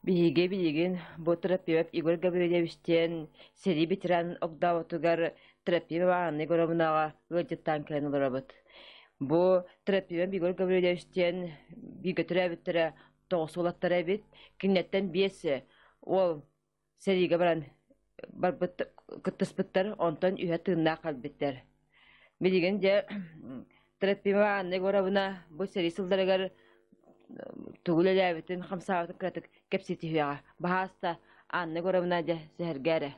Биһиги билигин бу Трофимов Егор Гаврильевич диэн сэрии ветеранын огдообутугар Трофимов Анна Егоровнаҕа ыалдьыттаан кэлэн олоробут. Бу Трофимов Егор Гаврильевич диэн бииргэ төрөөбүттэрэ тоҕус уолаттара эбит. Кинилэртэн биэс уол сэриигэ баран барбыт кыттыспыттар, онтон үһэ тыыннаах кэлбиттэр. Билигин дьэ Трофимова Анна Егоровна бу сэрии сылларыгар тугу үлэлээбитин, хамсаабытын кыратык кэпсии түһүөҕэ. Баһааста Анна Егоровна дьэ сэһэргээ эрэ.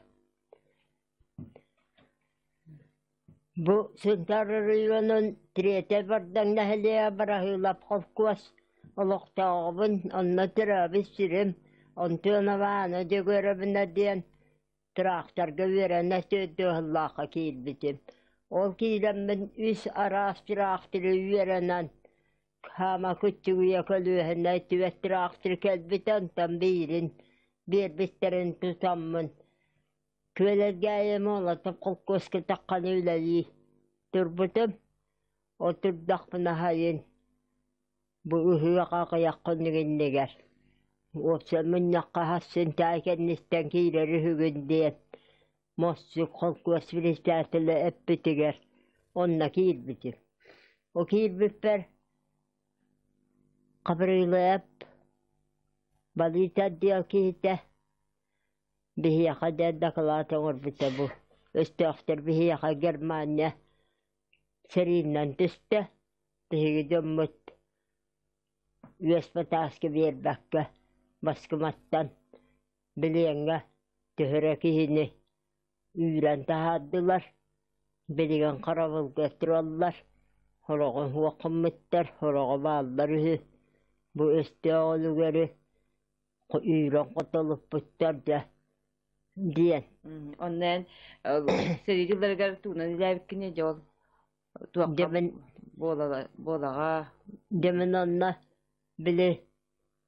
Бу Сунтаар оройуонун Третья Бардаҥ нэһилиэгэ Бараһыылап холкуос олохтооҕобун, онно төрөөбүт сирим Антонова Аана Дьөгүөрэбинэ диэн тыраахтарга үөрэнэ сылдьыһыллаахха киирбитим. Ол киирэммин үс араас тыраахтыры үөрэнэн, хаама куччугуйа көлүөһэнэ түөрт тыраахтыр кэлбитэ, онтон биирин биэрбиттэрин тутаммын Күөлэргээйим уолаттар холкуоска тахханы үлэлии турбутум. Ол турдахпына сайын бу ыһыах аҕыйах хонук иннигэр уопсай мунньахха сарсын чаай кэнниттэн киирэр үһүгүн диэн Мостук холкуос председателэ эппитигэр онно киирбитим. Ол киирбиппэр Хабырыылап балыыта отдел киһитэ Биһиэхэ дьэ дакылаат оҥорбута бу. Өстөөхтөр биһиэхэ Германия сэриинэн түстэ. Биһиги дьоммут үөс батааска биэрбэккэ Москваттан билиэҥҥэ төһөрө киһини үүрэн таһаардылар. Билигин харабылга тураллар. Сороҕо суох гыммыттар, сороҕо бааллар үһү. Бу өстөөх өлүгэри үүрэн хотолуппуттар да диэн. Онно эн сэрии дьылларыгар тугунан үлээбиккиний дьэ ол туохха Дьэ мин буолаҕа дьэ мин онно били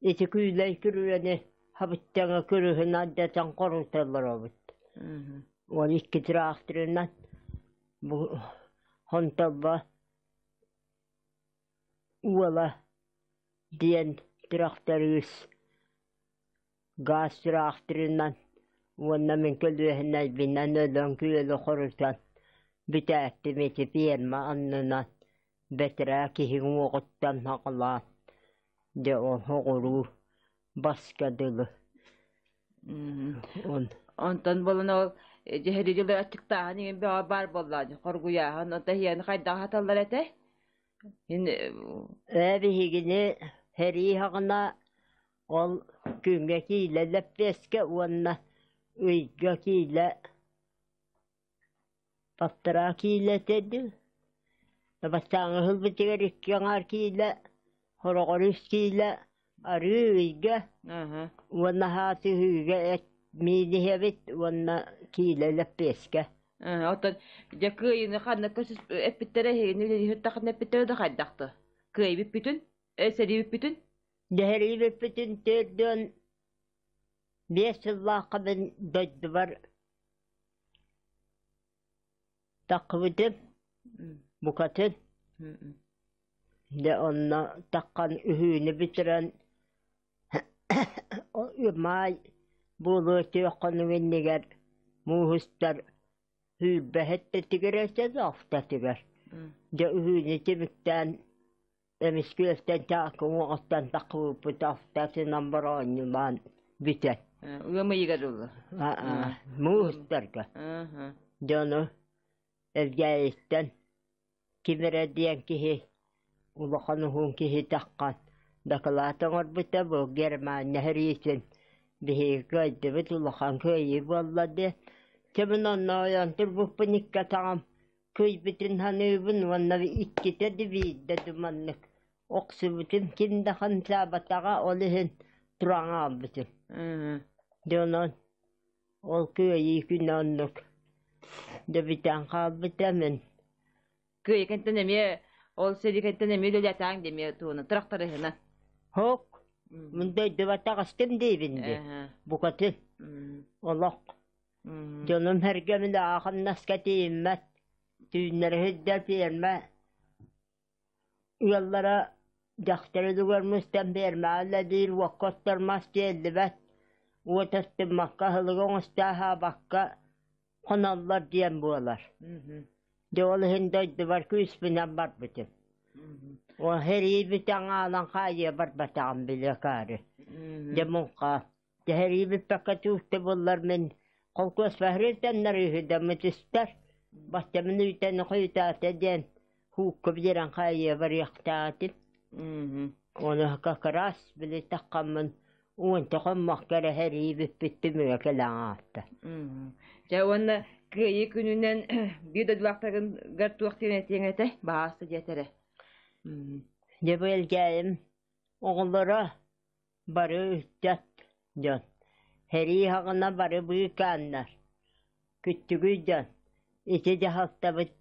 ити күүлэй күрүөни хабыттаҥа күрүһүн алдьатан хоруталлар эбит. Ол икки тыраахтырынан бу хонторбо уола диэн тырахтарыыс гаас тыраахтырынан уонна мин көлүөһүнэйбинэн өлөн күөлү хорутан бүтээттим ити пиэрмэ аннынан бэтэрээ киһи уҥуоҕуттан саҕалаан дьэ ол соҕуруу баска дылы Онтон буолан ол дьэһэри дьылы аччыктааһын иҥин бөҕө баар буоллаҕа хоргуйааһын онтон иһиэни хайдах аһаталлар этэ Ээ биһигини сэрии саҕана ол күҥҥэ киилэ лэппиэскэ уонна ыйга киилэ балтараа киилэ этэ дуу. Бастааҥҥы сылбытыгар икки аҥаар киилэ, сороҕор үс киилэ арыы ыйга уонна хаатыһыыга эт миин иһэбит уонна киилэ лэппиэскэ. Оттон дьэ кыайыыны ханна эппиттэрэ эһигини үлэлиир эппиттэрэ да хайдахты? Кыайыы бүппүтүн? Сэрии бүппүтүн? Дэһэрии бүппүтүн 45 сыллаахха мин дойдубар таххыбытым, букатын. Дьэ онно таххан үһүүнү бүтэрэн маай буолуо түөх хонук иннигэр мууһустар сүүрбэһит да тигэрэтэ да охтотугар. Дьэ үһүүнү түмүктээн эмискэ үөстэн чааскы уҥуоҕуттан таххыбыппыт охтотунан бороонньулаан бүтэр. Ыам ыйыгар ылла. Муустарга. Дьону Элгээйиттэн ким эрэ диэн киһи улахан уһун киһи таххан дакылаат оҥорбута бу Германия сэриитин биһиги кыайдыбыт улахан кыайыы буолла диэн. Чэ мин онно ойон турбуппун икки атаҕым кыйбытын саныыбын уонна иккитэ да биирдэ да маннык охсубутум ким да хамсаабатаҕа ол иһин туран хаалбытым. Дьэ онон ол кыайыы күнэ оннук дьэ бүтэн хаалбыта мин. Кыайыы кэнтэн эмиэ ол сэрии кэнтэн эмиэ үлэлээтээҥ дии эмиэ туһунан тырахтарыһынан. Һок мин дойдубар таҕыстым диибин дии букатын олох дьонум сэргэмин аахамнаска тиийиммэт түүннэри сылдьар пиэрмэ ыаллара дьахтар үлүгэр мустан пиэрмэҕэ үлэлиир уокка оттор мас тиэллибэт. Уот астыммакка, аһылыгы оҥостооһообокко хоноллор диэн буолар. Дьэ ол иһин дойдубар күүспүнэн барбытым. Ол сэрии бүтэн хаалан хаайыа барбатаҕым били акаары. Дьэ муҥха Тэһэрии бүппэккэ түүхтэ буллар мин холкуос баһырыйтаннар үһү да мытыстар баччамын үтэн хойутаата диэн хуукка биэрэн хаайыа барыахтаатым. Ону как раз били таххаммын уонча хоммокко эрэ сэрии бүппүт түмүгэ кэлэн ааста. Дьэ уонна Кыайыы күнүнэн биир дойдулаахтаргар туох диэн этиэҥ этэ? Баҕаста диэтэрэ. Дьэ бу Элгээйим оҕолоро бары ыччат дьон, сэрии саҕана бары быыкааннар, күттүгүй дьон, ити дьаһалтабыт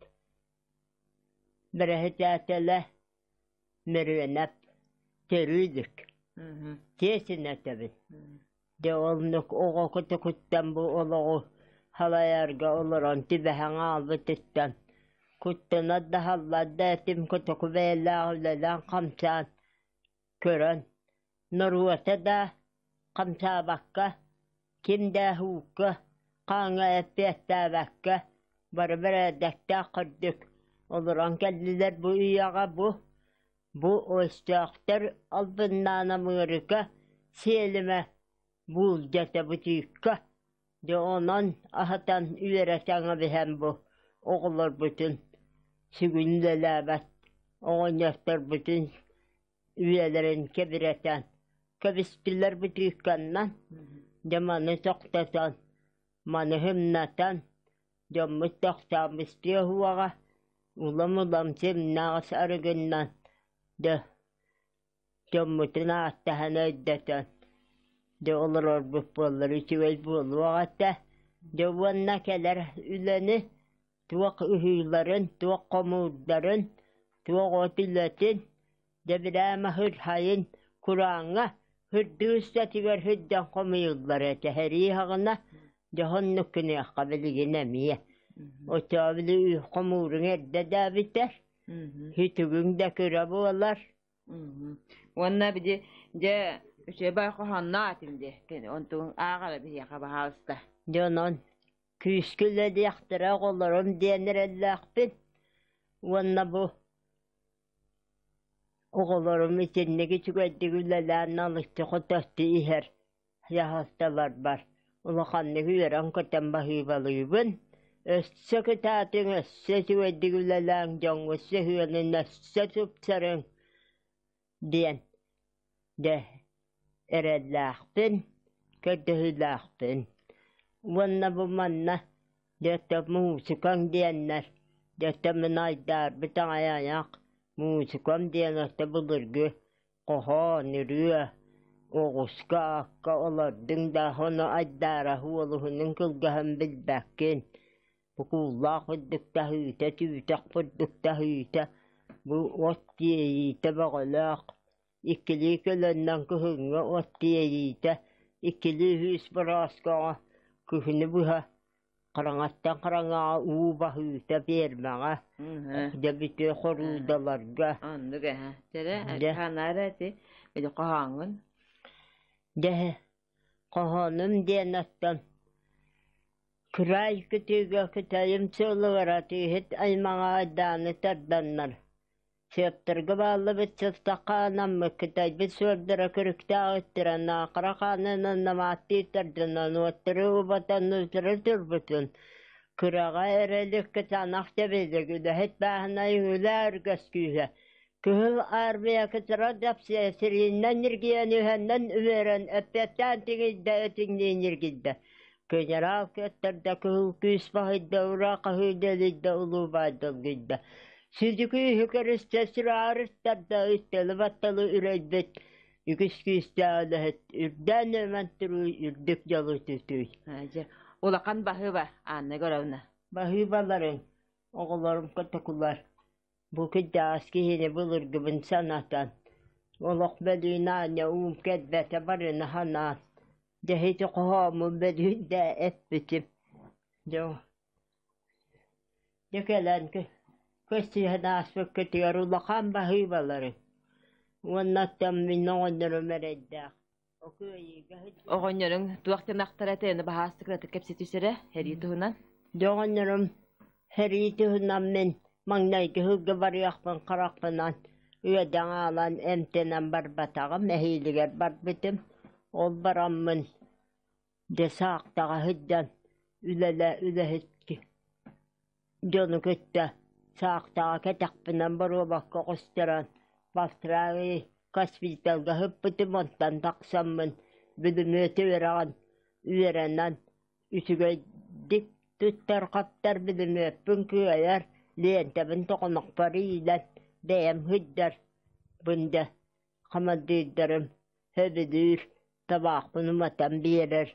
бэрэссэдээтэлэ Мөрүөнэп төрүүлүк, тиэсин этэбин. Дьэ оннук оҕо кутукуттан бу олоҕу салайарга олорон түбэһэн хаалбытыттан куттанар да саллар да этим котоку бэйэлээх үлэлээн хамсаан көрөн норуота да хамсаабакка, ким да уукка, хааҥҥа эппиэттээбэккэ бары бэрээдэктээх курдук олорон кэллилэр бу үйэҕэ бу өстөөхтөр албыннаан Амыарыка сиэлимэ буулдьата бутуукка дьэ онон аһатан үөрэтэн эбиһэн бу оҕолорбутун сүгүн үлэлээбэт оҕонньотторбутун үйэлэрин кэбирэтэн кэбистилэр бытыыкканнан дьэ маны тохтотон маны һымнатан дьоммут тохтообустуо уоҕа улам-улам сымнаҕас арыгыннан дьэ дьоммутун ааттаһан өйдөтөн дьэ олорорбут буоллар үчүгэй буолуох этэ дьэ уонна кэлэр үлэни туох ыһыыларын туох хомуурдарын туох от үлэтин дьэ бирээма һырхайын курааҥҥа һырдыы устатыгар сылдьан хомуйуллар этэ сэрии саҕана дьоһуннук гыныахха билигин эмиэ оччоҕо били хомууруҥ эрдэ да бүтэр сүтүгүҥ да кыра буолар. Уонна били дьэ үчүгэй баҕайы хоһоонноох этим дии онтуҥ ааҕара биһиэхэ баһаалыста. Дьэ онон күүскэ үлэлиэхтэрэ оҕолорум диэн эрэллээхпин уонна бу оҕолорум итинник үчүгэйдик үлэлээн налыччы хоточчу иһэр дьаһалталарбар улаханнык үөрэн-көтөн баһыыбалыыбын. Өссө кытаатыҥ, өссө үчүгэйдик үлэлээҥ, дьоҥҥо сыһыанын өссө тупсарыҥ диэн дьэ эрэллээхпин, көрдөһүүлээхпин. Уонна бу манна дьэ муусукаҥ диэннэр, дьэ мин айдаарбыт аҕай муусукам диэн ото былыргы хоһоон, ырыа, оҕуска, акка олордуҥ да ону айдаара уолуһунун кылгаһын билбэккин. Бу кууллаах үрдүк таһыыта, түүтэх курдук таһыыта, бу от тиэйиитэ бөҕөлөөх иккилии көлөннөн кыһыҥҥы от тиэйиитэ, иккилии үс борооскоҕо күһүнү быһа хараҥаттан хараҥаҕа уу баһыыта биэрмэҕэ, дьэ бүтүө хоруудаларга. Оннук эһэ. Чэрэ, Дьэ, ханаара ити били хоһооҥҥун. дьэ, хоһоонум диэн оттон кыраай кытыыга кытайым сылыгар атыыһыт аймаҕа айдааны тарданнар Сыаптарга бааллыбыт сыстахха анаммыт кытайбыт суордара күрүктээх ыттара наахара хаанынан намааттыы тардынан уоттары убатан утары турбутун, кыраҕа эрэлик кытаанах тэбилик үлэһит бааһынай үһүлээ өргөс күүһэ Кыһыл Аармыйа кытара дапсыйа сирииннэн ньиргийэн үһэннэн үөрэн эппиэттээн тиҥийдэ этиҥнии ньиргийдэ. Генерал кыаттарда кыһыл күүс баһыйда ураа хаһыыда элийдэ улуу баай долгуйда. Сүдү күүһү көрүстэ сүраарыттарда үттэли-батталы үрэйбит үгүс күүстээх үлэһит үрдээн үөмэн туруу үрдүк дьолу түтүй. Дьэ, улахан баһыыба, Анна Егоровна. Баһыыбаларыҥ, оҕолорум котокулар, бу кырдьаҕас киһини былыргыбын санатан, олох бөлүүн аанньа уум кэлбэтэ барыны санаан, дьэ ити хоһооммун бөлүүн да эппитим. Дьэ, дьэ кэлэн көрсүһэн ааспыккытыгар улахан баһыыбалары уонна оттон мин оҕонньорум эрэйдээх. Оҕонньоруҥ туох тымахтара тыаны баһаастык кыратык кэпсэтисэрэ сэрии туһунан? Дьэ оҕонньорум сэрии туһунан мин маҥнайгы сылга барыахпын харахпынан үөдэҥ аалан эмтэнэн барбатаҕым, эһиилигэр барбытым. Ол бараммын дьэ саахтаҕа сылдьан үлэлэ үлэһит дьону кытта саахтаҕа кэтэхпинэн боруобакка оҕустаран Пастраи госпиталга сыппытым, онтон тахсаммын бүлүмүөт үөрэҕин үөрэнэн үчүгэйдик туттар-хаптар бүлүмүөппүн кыайар, лиэнтэбин тоҕонохпор иилэн бэйэм сылдьарбын да хамандыырдарым сөбүлүүр, табаахпын уматан биэрэр,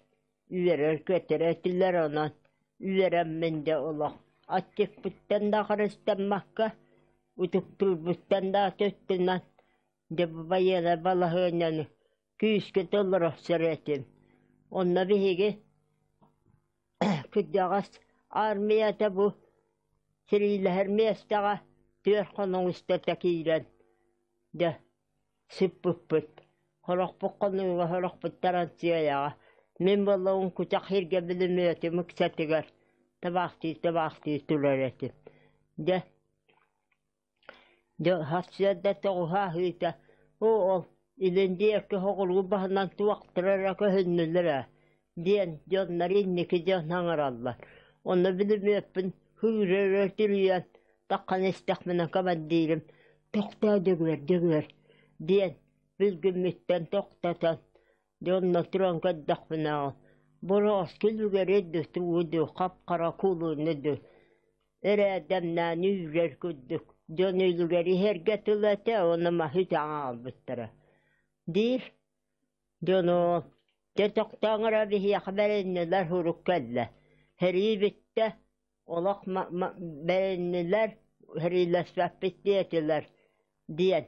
үөрэр-көтөр этилэр, онон үөрэммин да олох аччыкпыттан да харыстаммакка, утуктуурбуттан да туттунан, дьэ бу байыаннай балаһыанньаны күүскэ толоро охсор этим. Онно биһиги кырдьаҕас аармыйата бу сэриилэһэр миэстэҕэ түөрт хонук устата киирэн дьэ сыппыппыт. Сорохпут хонууга, сорохпут таранчыайаҕа. Мин буоллаҕым кутах сиргэ бүлүмүөтүм ыксатыгар табаахтыы-табаахтыы турар этим. Дьэ, дьэ сарсыарда тоҕуһа аһыыта оо ол илин диэки соҕуруу баһынан туохтара эрэ көһүннүлэр ээ диэн дьоннор инники дьон саҥараллар. Онно бүлүмүөппүн күүрэ өрө түрүйэн таххан истэхпинэ командирым «Тохтоо Дьөгүөр, Дьөгүөр» диэн бүлгүммүттэн тохтотон, дьэ онно туран көрдөхпүнэ борооску үлүгэри дуу, тугу дуу, хап-хара кулуну дуу эрээдэмнээн үүрэр курдук дьон үлүгэр иһэргэ тыл этэ, уонна маһы үтэҕэ аҕалбыттара диир. Дьону дьэ тохтооҥ эрэ биһиэхэ бэриннилэр сурук кэллэ. Сэрии бүттэ, олох бэриннилэр, сэриилэспэппит диэтилэр диэн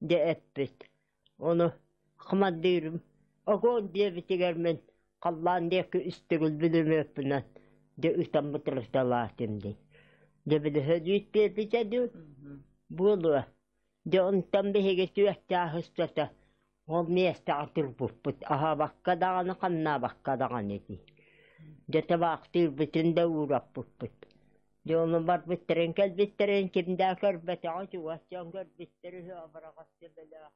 дьэ эппит. Ону хамандыырым огонь диэбитигэр мин халлаан диэки үс төгүл бүлүмүөппүнэн дьэ ытан бытырыталаатым дии. Дьэ били өлүүт биэрбитэ дуу буолуо. Дьэ онтон биһиги түөрт чаас устата ол миэстэҕэ турбуппут, аһаабакка даҕаны, хамнаабакка даҕаны дии. Дьэ табаахтыырбытын да уураппыппыт. Дьэ ону барбыттарын кэлбиттэрин ким да көрбөтөҕө, чугас дьон көрбүттэр үһү, абыраҕас төбөлөөх.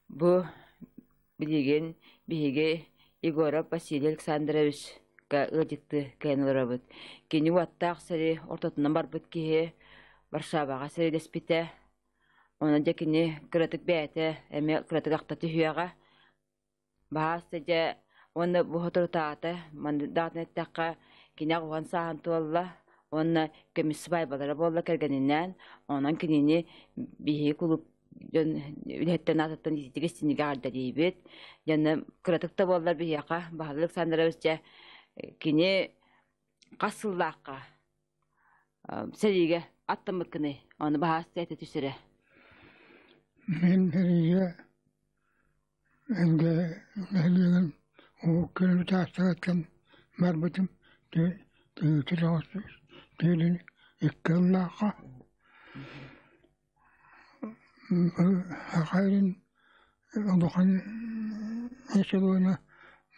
Бу билигин биһиги Егоров Василий Александровичка ыалдьыттыы кэлэн олоробут. Кини уоттаах сэрии ортотунан барбыт киһи Варшаваҕа сэриилэспитэ. Онон дьэ кини кыратык бэйэтэ эмиэ кыратык ахта түһүөҕэ. Баһаас дьэ уонна бу соторутааҕыта маннык даҕаны эттэххэ кини аҕыһан сааһын туолла уонна көмүс сыбаайбалара буолла кэргэнинээн. Онон кинини биһиги кулууп дьон үлэһиттэн аатыттан ититик истиҥник эҕэрдэлиибит. Дьонно кыратык да буоллар биһиэхэ Баһылай Александрович дьэ кини хас сыллаахха сэриигэ аттаммыккыный? Ону баһаас этэ түсэрэ. Мин сэриигэ Энгэ нэһилиэгин Уһук Күөл учаастагыттан барбытым тыытын икки сыллаахха Саха сирин улахан эшелона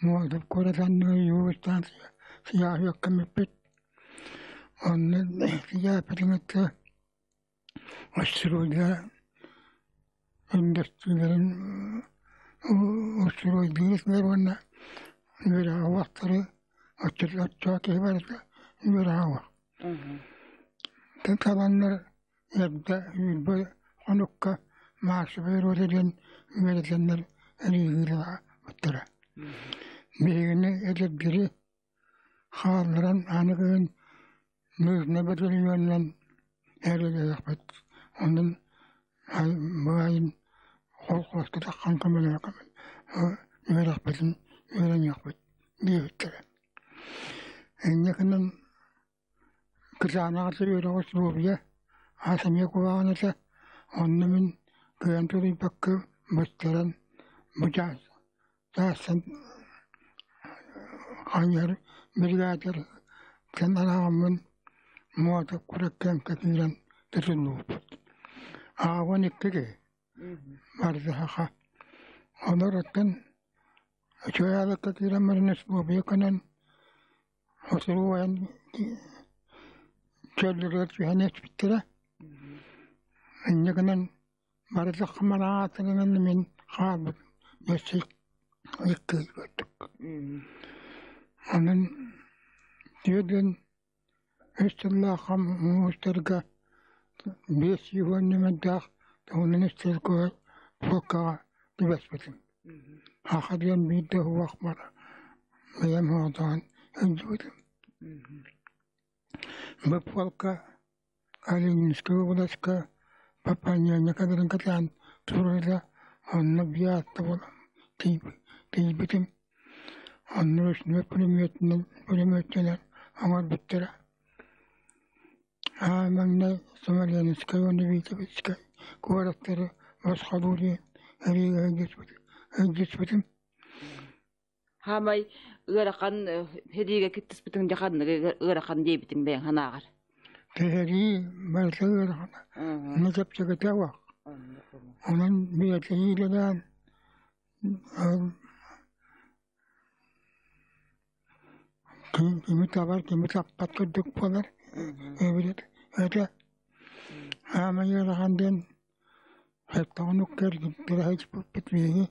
Молотов куорат анныгар Юг станция сыйааһыакка бүппүт. Онно сыйааппытын кытта Остуруйга индустрияларын Устуруойдуур этилэр уонна үөрэҕэ уохтары оччо киһи барыта үөрэҕэ уох. Таланнар эрдэ үүрбэ хонукка маассабай рота диэн үөрэтэннэр эриэһиилээбиттэрэ. Биһигини эдэрдэри хаалларан аны кыһын Мирнэй батальонунан эрэлээхпит. Онон баайын холкуоска таххан көмөлөөхпүт, үөрэхпитин үөрэниэхпит диэбиттэрэ. Инньэ гынан кытаанаҕа үөрэх условия ас эмиэ куһаҕан этэ. Онно мин кыайан тулуйбакка быстаран бу чаас хайыһар биригээдэр кэн арааҕыммын муота кураккан кэтиирэн тутуллубуппут. Аҕабын икки киһи барыта саха. Олор оттон үчүгэй аалыкка киирэн баран условия көнөн Хотугу чөллөрүгэр түһэн эспиттэрэ. Инньэ гынан барыта хамараатарынан мин хаалбытым өссө икки ый курдук. Онон түөрт үс сыллаах муустарга биэс уон ньымардаах туһунан үс сылга полкаҕа түбэспитим. Аха диэн биир да уһуох бара бэйэм оҕотоон сылдьыбытым. Бу полка Калининскай уобаласка Папаньяҥҥа кэлэрин кэтээн турара, онно биэс буолан тиийбитим. Онно ручной пулеметынан пулеметчилэр оҥорбуттара. Аа маҥнай Смоленскай уонна Витебскай куораттары босхолуу диэн эриигэ илдьиспитим. Хаамай ыарахан сэриигэ кыттыспытыҥ дьэ ханнык ыарахан диэбитиҥ бэйэҥ санааҕар? Сэрии барыта ыарахана, ону чэпчэкитэ суох. Онон бэйэтин үлэлээн кими табар, кими таппат курдук буолар. Эбит этэ. Аамай ыарахан диэн Сэттэ кэргиттэрэ сылдьыбыппыт биһиги.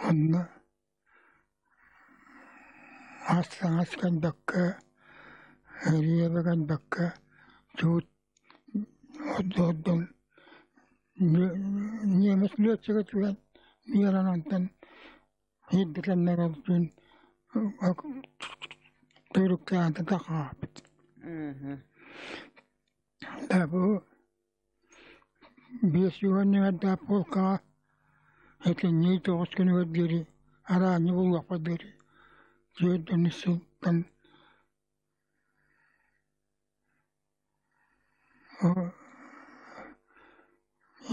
Онно ас-таҥас кэлбэккэ, эрийэ кэлбэккэ, чуут ордон немец летчигэ түһэн биэрэн онтон иирдэтэннэр ол түүн туруктаата да хаалбыт. Бу Биэс уон полкаҕа этинньи тоҕус күнүгэр диэри араанньы булуохха диэри түөрт уон сылтан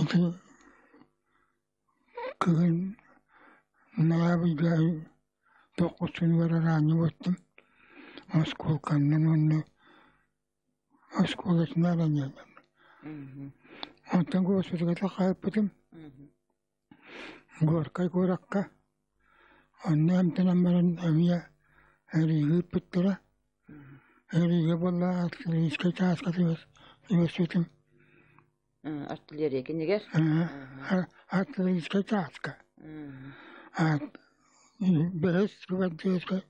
ити кыһын ноябрьга тоххус күнүгэр араанньы буолтум оскуолканнан уонна оскуолатынан анньыаллар. Онтон госпитальга хаайбытым. Горькай куоракка. Онно эмтэнэн баран эмиэ эриигэ ыыппыттара. Эриигэ буолла артиллерийскай чааска түбэспитим. Артиллерия кинигэр? Артиллерийскай чааска. Бэһис гвардейскай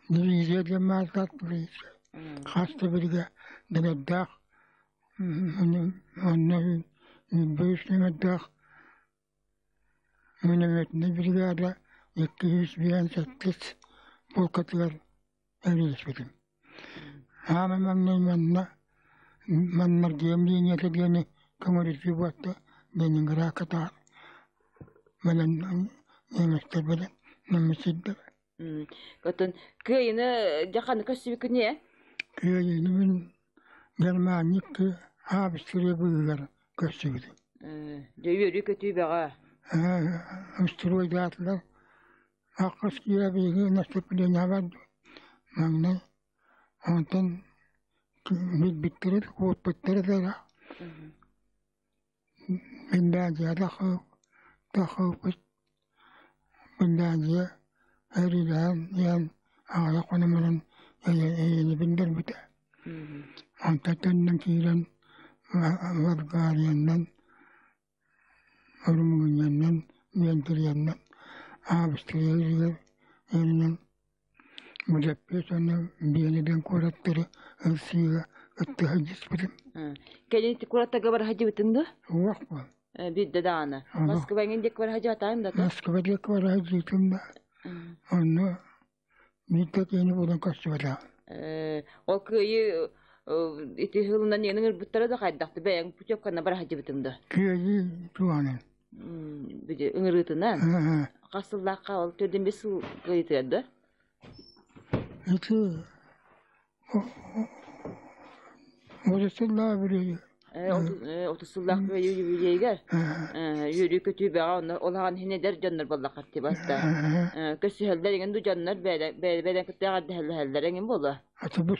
Дивизия диэн маастар хас да биригэ дэнэрдээх онно үс нүмердээх минометнай бригада 257 полкатыгар эрийиспитим. Аана маҥнай манна маннаргыам линията диэни көҥөрүтүү буолта Ленинградка таар бэлэн немецтэр бэлэн немецтэр Оттон кыайыны дьэ ханна көрсүбүккүнүй ээ? Кыайыны мин Германник Австрия быыһыгар көрсүбүтүм. Дьэ үөрүү-көтүү бөҕө. Стройдаатылар. Аккыс киирэ биһиги наступление барда. Маҥнай онтон билбиттэрэ, куоппуттара да Финляндия тахсыбыт Финляндия эриилэһэн иһэн аҕыйах хонумунан эйэни биллэрбитэ. Онтон төннөн киирэн Болгариянан, Румыниянан Венгриянан, Австрия эринэн Будапешт уонна Венеден куораттары ылсыыга кытта сылдьыспытым. Кэлин ити куораттарга бара сылдьыбытыҥ дуо? Суох буол. Биирдэ даҕаны. Москва эҥин диэки бара сылдьыбатаҕыҥ да? Москва диэки бара сылдьыбытым да, онно биир да киһини булан көрсүбэтэҕим. Ол кыайыы ити сылынан иэнин ырбыттара да хайдахты бэйэҥ путевканы бара сылдьыбытыҥ да? Кыайыы туһанан. Ыҥырыытынан? Хас сыллаахха ол төрдүн бес сыл кыайыытыгар да? Ити отут сыллаах үбүлүөйү. 30 сыллаах кыайыы юбилейгар үөрүү-көтүү бөҕө онно улахан иһин эдэр дьоннор буоллаххар тибаста көссүһэллэр иҥин ду дьоннор бэйэ-бэйэ кытта эҕэрдэһэллэһэллэр эҥин буолуо. Аты бу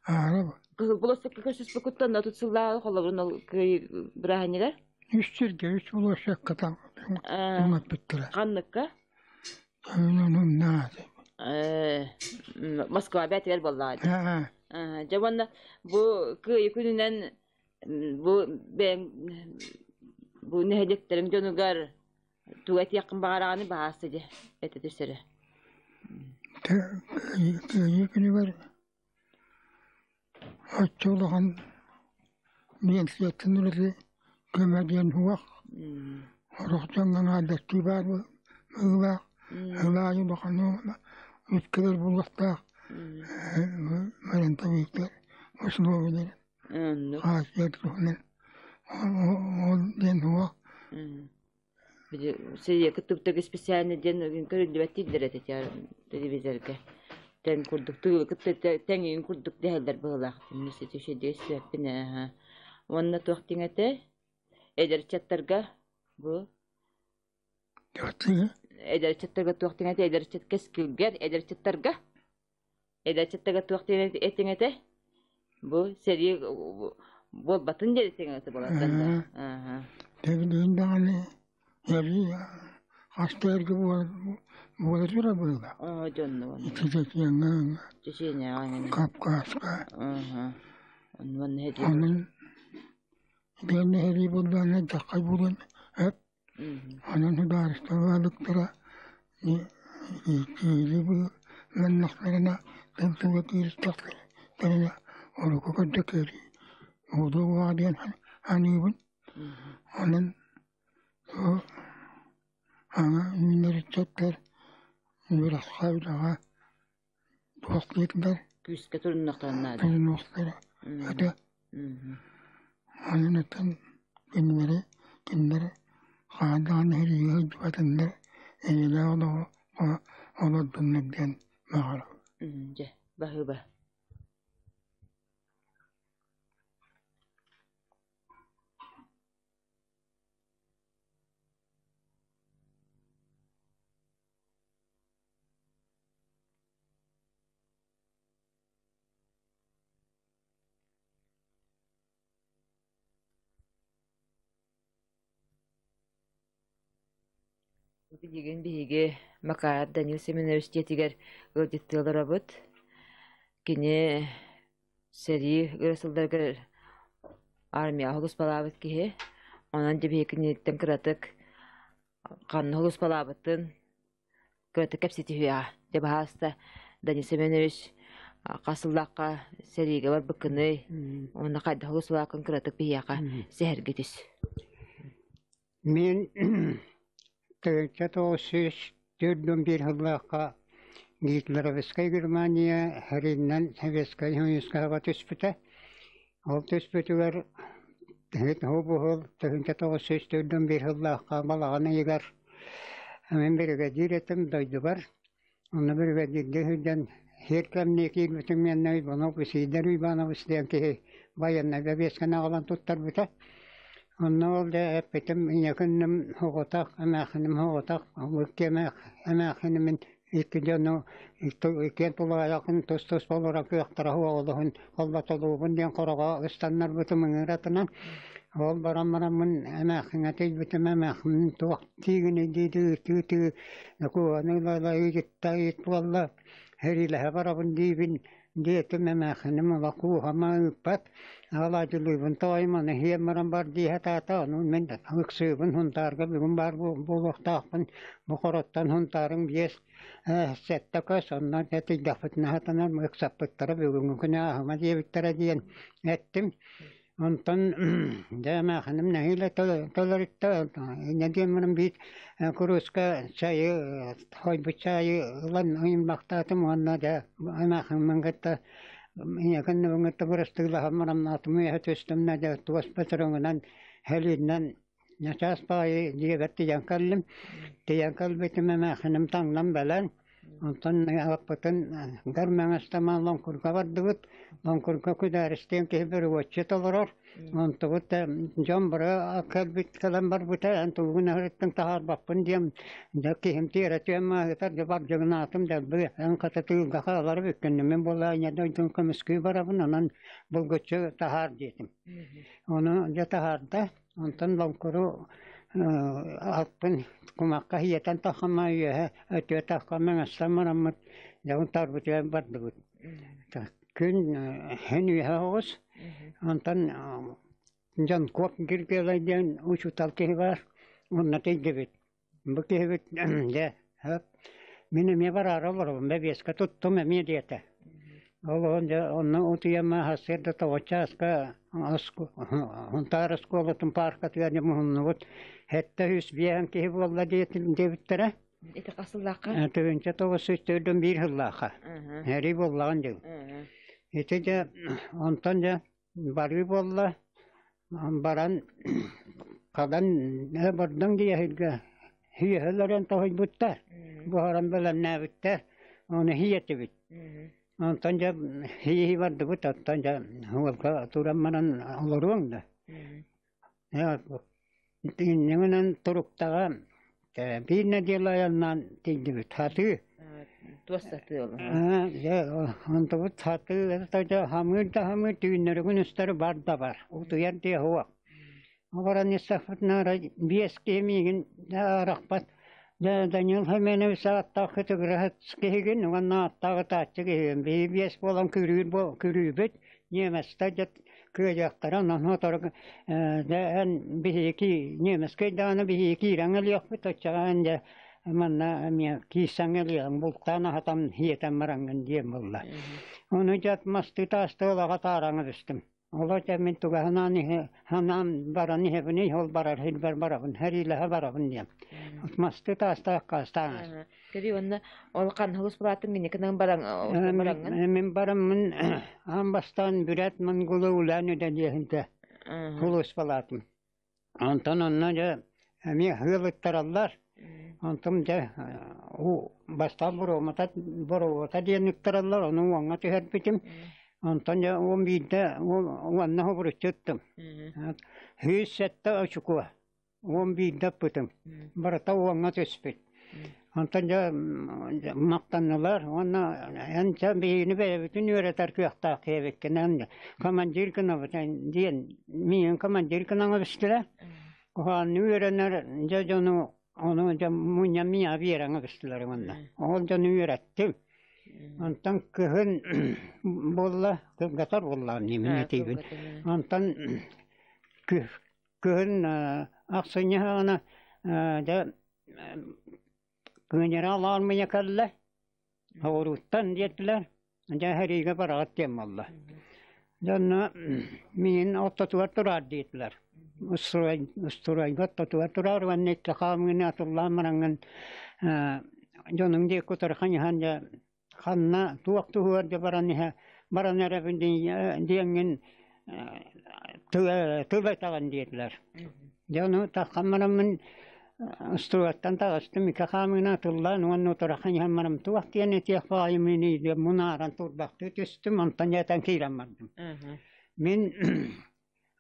аара Кыһыл болуоссакка көссүспүккүттэн 30 сыллааҕы холобурун ол кыайыы бырааһынньыгар Үс сиргэ үс болуоссакка таҥаппыттара. Ханныкка? Москва бээтигэр буоллаҕа дии. Дьэ уонна бу Кыайыы күнүнэн бу бэйэҥ бу нэһилиэктэриҥ дьонугар тугу этиэххин баҕараҕыный баһаалыста дьэ этэ түс эрэ. Кыайыы күнүгэр оччо улахан биэнсийэттэн ураты көмө диэн суох. Сорох дьоҥҥо аҥаардастыы баар быһыылаах, сыл аайы улахан үп кэлэр буолуохтаах фронтовиктар условиеларын хааччыйар туһунан ол диэн суох. Били сирийэ кыттыбыттарга специально диэн көрүллүбэт дииллэр этэ телевизорга. Тэҥ курдук тыылы кытта тэҥиин курдук дэһэллэр быһыылаах. Сүөппүн ээ. Уонна туох диҥ этэ? Эдэр ыччаттарга бу эдэр ыччаттарга туох диҥ этэ? Эдэр ыччат кэскилгэр эдэр ыччаттарга эдэр ыччаттарга туох диэн этиҥ этэ? Бу сэрии буолбатын диэн этиҥ этэ буолар да. Тэбилиин даҕаны сэрии хаста эргэ буола турар быһыылаах. Оо, дьонно Ити Чечеҥҥэ, Чеченяҕа Кавказка. Онно Онон итиэннэ сэрии буоллаҕына дьаххай буолан эп онон судаарыстыбалыктара киири ылыннахтарына тыл-тылга кииристэхтэринэ урукку курдук киирии буолуо диэн саныыбын. Онон аны үүнэр ыччаттар үөрэххэ үлэҕэ туохтуурдар күүскэ туруннахтарына наада. Турунуохтара этэ. Онон оттон кинилэри кинилэр хаһан даҕаны сэриигэ сылдьыбатыннар, эйэлээх олоҕу олордуннар диэн баҕарабын. Дьэ, баһыыба. Билигин биһиги Макар Данил Семенович дьиэтигэр ыалдьыттыы олоробут. Кини сэрии ыар сылларыгар армияҕа сулууспалаабыт киһи. Онон дьэ биһиги киниттэн кыратык ханна сулууспалаабытын кыратык кэпсэтиһиэҕэ. Дьэ баһаалыста Данил Семенович хас сыллаахха сэриигэ барбыккыный уонна хайдах сулууспалааккын кыратык биһиэхэ сэһэргэ түс. Мин 1941 сыллаахха Гитлеровскай Германия Риннэн Советскай Союзка түспүтэ. Ол түспүтүгэр буһул 1941 сыллаахха балаҕан ыйыгар мин биригэдьиир этим дойдубар. Онно биригэдьииргэ сылдьан сир кэмниэ киирбитим гэннэ Иванов Исидор Иванович диэн киһи байыаннай бэбиэскэни аҕалан туттарбыта. Онно ол да эппитим ийэкинним оҕотох, эмээхсиним оҕотох, икки эмээхсинимин икки дьону иккиэн тулаайахын тус-туспа олорор кыахтара суох олуһун холботолуубун диэн хороҕо ыстаннарбытым ыҥыратынан. Ол баран бараммын эмээхсиҥҥэ тиийбитим эмээхсиним туох тиигиний дии тыы-тыы куһаны ыла-ыла ыйытта ыйыт буолла сэриилэһэ барабын диибин. Диэтим эмээхсиним олох кууһама ыыппат, алаадьылыыбын тоойум аны иһиэм баран бар дии сатаата, ону мин ыксыыбын Һунтаарга бүгүн баар буолуохтаахпын, бу Хороттон Һунтаарыҥ 5, 7 көс, онно тиийдэхпитинэ сатанар, ыксаппыттара бүгүҥҥү күнү ааһыма диэбиттэрэ диэн эттим. Онтон дьэ эмээхсиним нэһиилэ төлөрүттэ, инньэ диэн баран биир курууска чайы, хойбут чайы ылан ыйыммахтаатым уонна дьэ эмээхсиммин кытта ийэкин кытта бырастыылаһан барамнаатым үөһэ түстүм да дьэ туос бөтөрөҥүнэн һэлииннэн начаас баҕайы дьиэбэр тиийэн кэллим. Тиийэн кэлбитим эмээхсиним таҥнан бэлэн. Онтон аппытын гар Мэҥэстэмээн Лоҥкурга бардыбыт. Лоҥкурга күдээристиэн киһи бөрүгүөччү толорор. Онтубут дьон бары кэлбит кэлэн барбыта эн тугун аһарыттан таһаарбаппын диэн дьэ киһим тиэрэ түһэн маһытар дьэ бардьыгынаатым дэлби эн хата тыылга хаалар эбиккин мин буоллаа ийэ дойдун көмүскүү барабын онон булгуччу таһаар диэтим. Ону дьэ таһаарда. Онтон Лоҥкуру аппын кумахха сиэтэн таххама үөһэ өтүө тахха мэҥэстэн бараммыт дьон тарбытыгар бардыбыт. Күн һин үөһэ оҕус. Онтон дьон Куоп Киргиэлэй диэн учуутал киһи баар. Онно тиийдибит. Бу киһибит дьэ мин эмиэ бараары олоробун бэбиэскэ туттум эмиэ диэтэ. Ол дьэ онно утуйан сарсыарда тоҕус чааска Һунтаар оскуолатын пааркатыгар дьэ муһуннубут. 705 киһи буолла диэбиттэрэ. Ити хас сыллаахха? 1941 сыллаахха. Эрий буоллаҕын дьыл. Ити дьэ онтон дьэ барыы буолла. Баран хадан бардым диэһиргэ һиэһэлэрин тоһуйбуттар, буһаран бэлэмнээбиттэр, ону һиэтибит. Онтон дьэ һии бардыбыт, оттон дьэ уолга туран баран олоруоҥ да. Иннинэн туруктаҕа биир нэдиэлэ айаннаан тиийдибит. Хатыы. Туос сатыы ол. Дьэ, онтубут хатыы хамыыр да хамыыр түүннэригин үстэри бар да бар. Утуйар диэ суох. Баран истэхпитинэ арай биэс киһи миигин арахпат. Дьэ, Данил Семенович ааттаах кытыгыраһыт киһигин уонна ааттаах ытааччы киһигин. Биһи биэс буолан күрүүр күрүүбүт. Немецтэр дьэ кыайыахтара, онон сотору дьэ эн биһиги немецкэй даҕаны биһиги киирэн ылыахпыт, оччоҕо эн дьэ манна эмиэ киирсэн ылыаҕыҥ, бултаан аһатан сиэтэн бараҥҥын диэн буолла. Ону дьэ мастыы таастыы олоҕо таараҥа түстүм. Олор дьэ мин туга санаан иһэ санаан баран иһэбиний, ол барар сирбэр барабын, сэриилэһэ барабын диэн. Мастыы таастаах хаастаан. Кэри уонна ол ханна булаатын гинекынан баран бараҥҥын? Мин бараммын аан бастаан бүрээт монголу улаан үлэлиэһинтэ сулууспалаатым. Онтон онно дьэ эмиэ ыалыттараллар. Онтум дьэ уу бастаан боруомата боруота диэн ыктараллар, ону уоҥҥа түһэрбитим. Онтон дьэ 11-дэ уонна хобуруччу ыттым. 107 очукуо. 11-дэ ыппытым. Барыта уоҥҥа түспүт. Онтон дьэ махтаннылар уонна эн чэ биһигини бэйэбитин үөрэтэр кыахтаах диэбиккин эн командир гынабыт диэн миигин командир гынан эбистилэр. Куһаҕаннык үөрэнэр дьэ дьону ону дьэ мунньан миэхэ биэрэн эбистилэр уонна. Ол дьону үөрэттим. Онтон кыһын буолла, кыргатар буоллаҕым дии мин этиибин. Онтон Күһүн ахсынньы саҕана дьэ генерал аармыйа кэллэ, соҕурууттан диэтилэр, дьэ сэриигэ бараҕыт диэн буолла. Дьэ онно миигин ортотугар тураар диэтилэр. Устуруойга ортотугар тураар уонна икки хаамыыны атыллаан бараҥҥын дьонуҥ диэки утары хайыһан дьэ ханна туох туһугар да баран иһэ баран эрэбин диэҥҥин тыл этэҕин диэтилэр. Дьэ ону таххан бараммын устуруоттан таҕыстым икки хаамыыны атыллаан уонна утараххан иһэн барам туох диэн этиэх баҕайымыный диэн мунааран турбахтыы түстүм онтон дьэ этэн киирэн бардым. Мин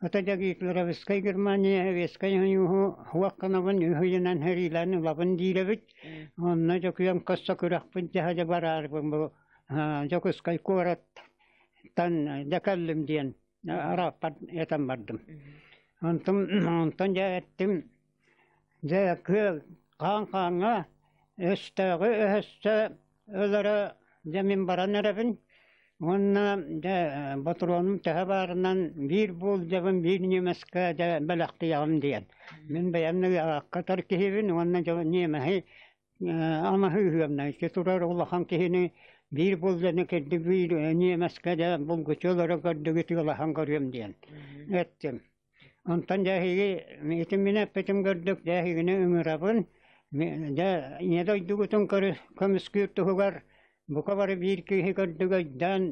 Ата Гитлеровскай Германия Советскай Союһу суох гынабын, үһүйүнэн сэриилээн ылабын диир эбит. Онно Дьокуйам көрсө күрэхпин дьаһа бараарбын бу Дьокуускай куораттан дьэ кэллим диэн арааппар этэн бардым. Онтум онтон дьэ эттим дьэ кыа хаан хааҥҥа өстөөҕү өһөссө өлөрө дьэ мин баран эрэбин. Уонна дьэ ботуруонум төһө баарынан биир буулдьабын биир ньиэмэскэ дьэ бэлэхтиэҕим диэн. Мин бэйэм ыаҕаккатар киһибин уонна дьэ ньиэмэһи амаһыыһыамна ити турар улахан киһини биир буулдьаны кирди биир ньиэмэскэ дьэ булгуччу олоро көрдүгүт ыалаһан көрүөм диэн эттим. Онтон дьэ эһиги ити мин эппитим көрдүк дьэ эһигини ыҥырабын дьэ ийэ дойдугутун көмүскүүр туһугар бука бары биир киһи көрдүк өйдөөн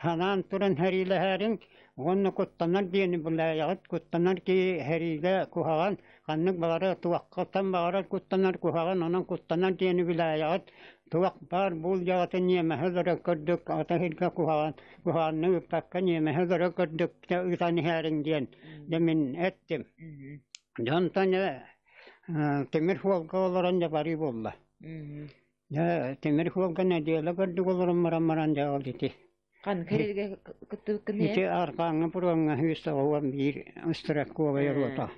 санаан туран сэриилэһээриҥ уонна куттанар диэни булаайаҕыт куттанар киһи сэриигэ куһаҕан ханнык баҕарар туоххаттан баҕарар куттанар куһаҕан онон куттанар диэни билээйэҕит туох баар буулдьаҕытын ньиэмэһи олорор көрдүк ата сиргэ куһаҕан куһаҕаннык ыппакка ньиэмэһи олорор көрдүк ыытан иһээриҥ диэн дьэ мин эттим дьонтон тимир суолга олорон дьэ барыы буолла дьэ тимир суолга нэдиэлэ көрдүк олорон баран баран дьэ ол ити Ханнык хэриргэ кыттыбыккын ити арҕааҥҥы пуруоҥҥа 191 стрелковай рота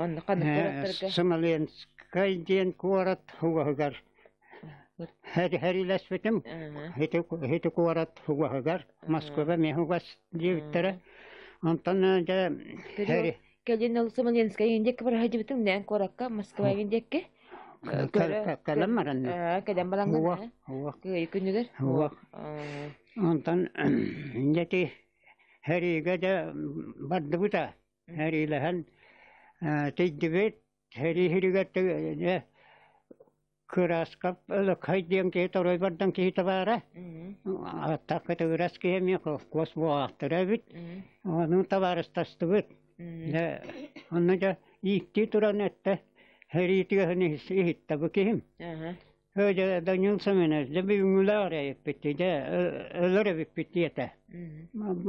онно ханнык куораттарга Смоленскай диэн куорат угаһыгар Хэриилэспитим ити куорат угаһыгар Москва эмиэ угас диэбиттэрэ. Онтон дьэ Кэлин ол Смоленскай диэки бара сылдьыбытыҥ нээн куоракка Москва диэки кэлэн баран кэлэн бараҥҥын кыайыы күнүгэр Онтон дьэ хэриигэ дьэ бардыбыта хэриилэһэн тиийдибит Сэрии сиригэр кырааскап өлөкхөй диэн киһи торуой бардан киһитэ баара. Аттаах кытыгырас киһи эмиэ холкуос буолаахтара эбит. Ону табаарыстастыбыт. Дьэ, онно дьэ ииктии туран эттэ сэрии тыаһын иһиттэ бу киһим. Дьэ, Данил Семенович, дьэ бүгүҥҥүлээх эрэ эппит, дьэ өлөр эбиппит диэтэ.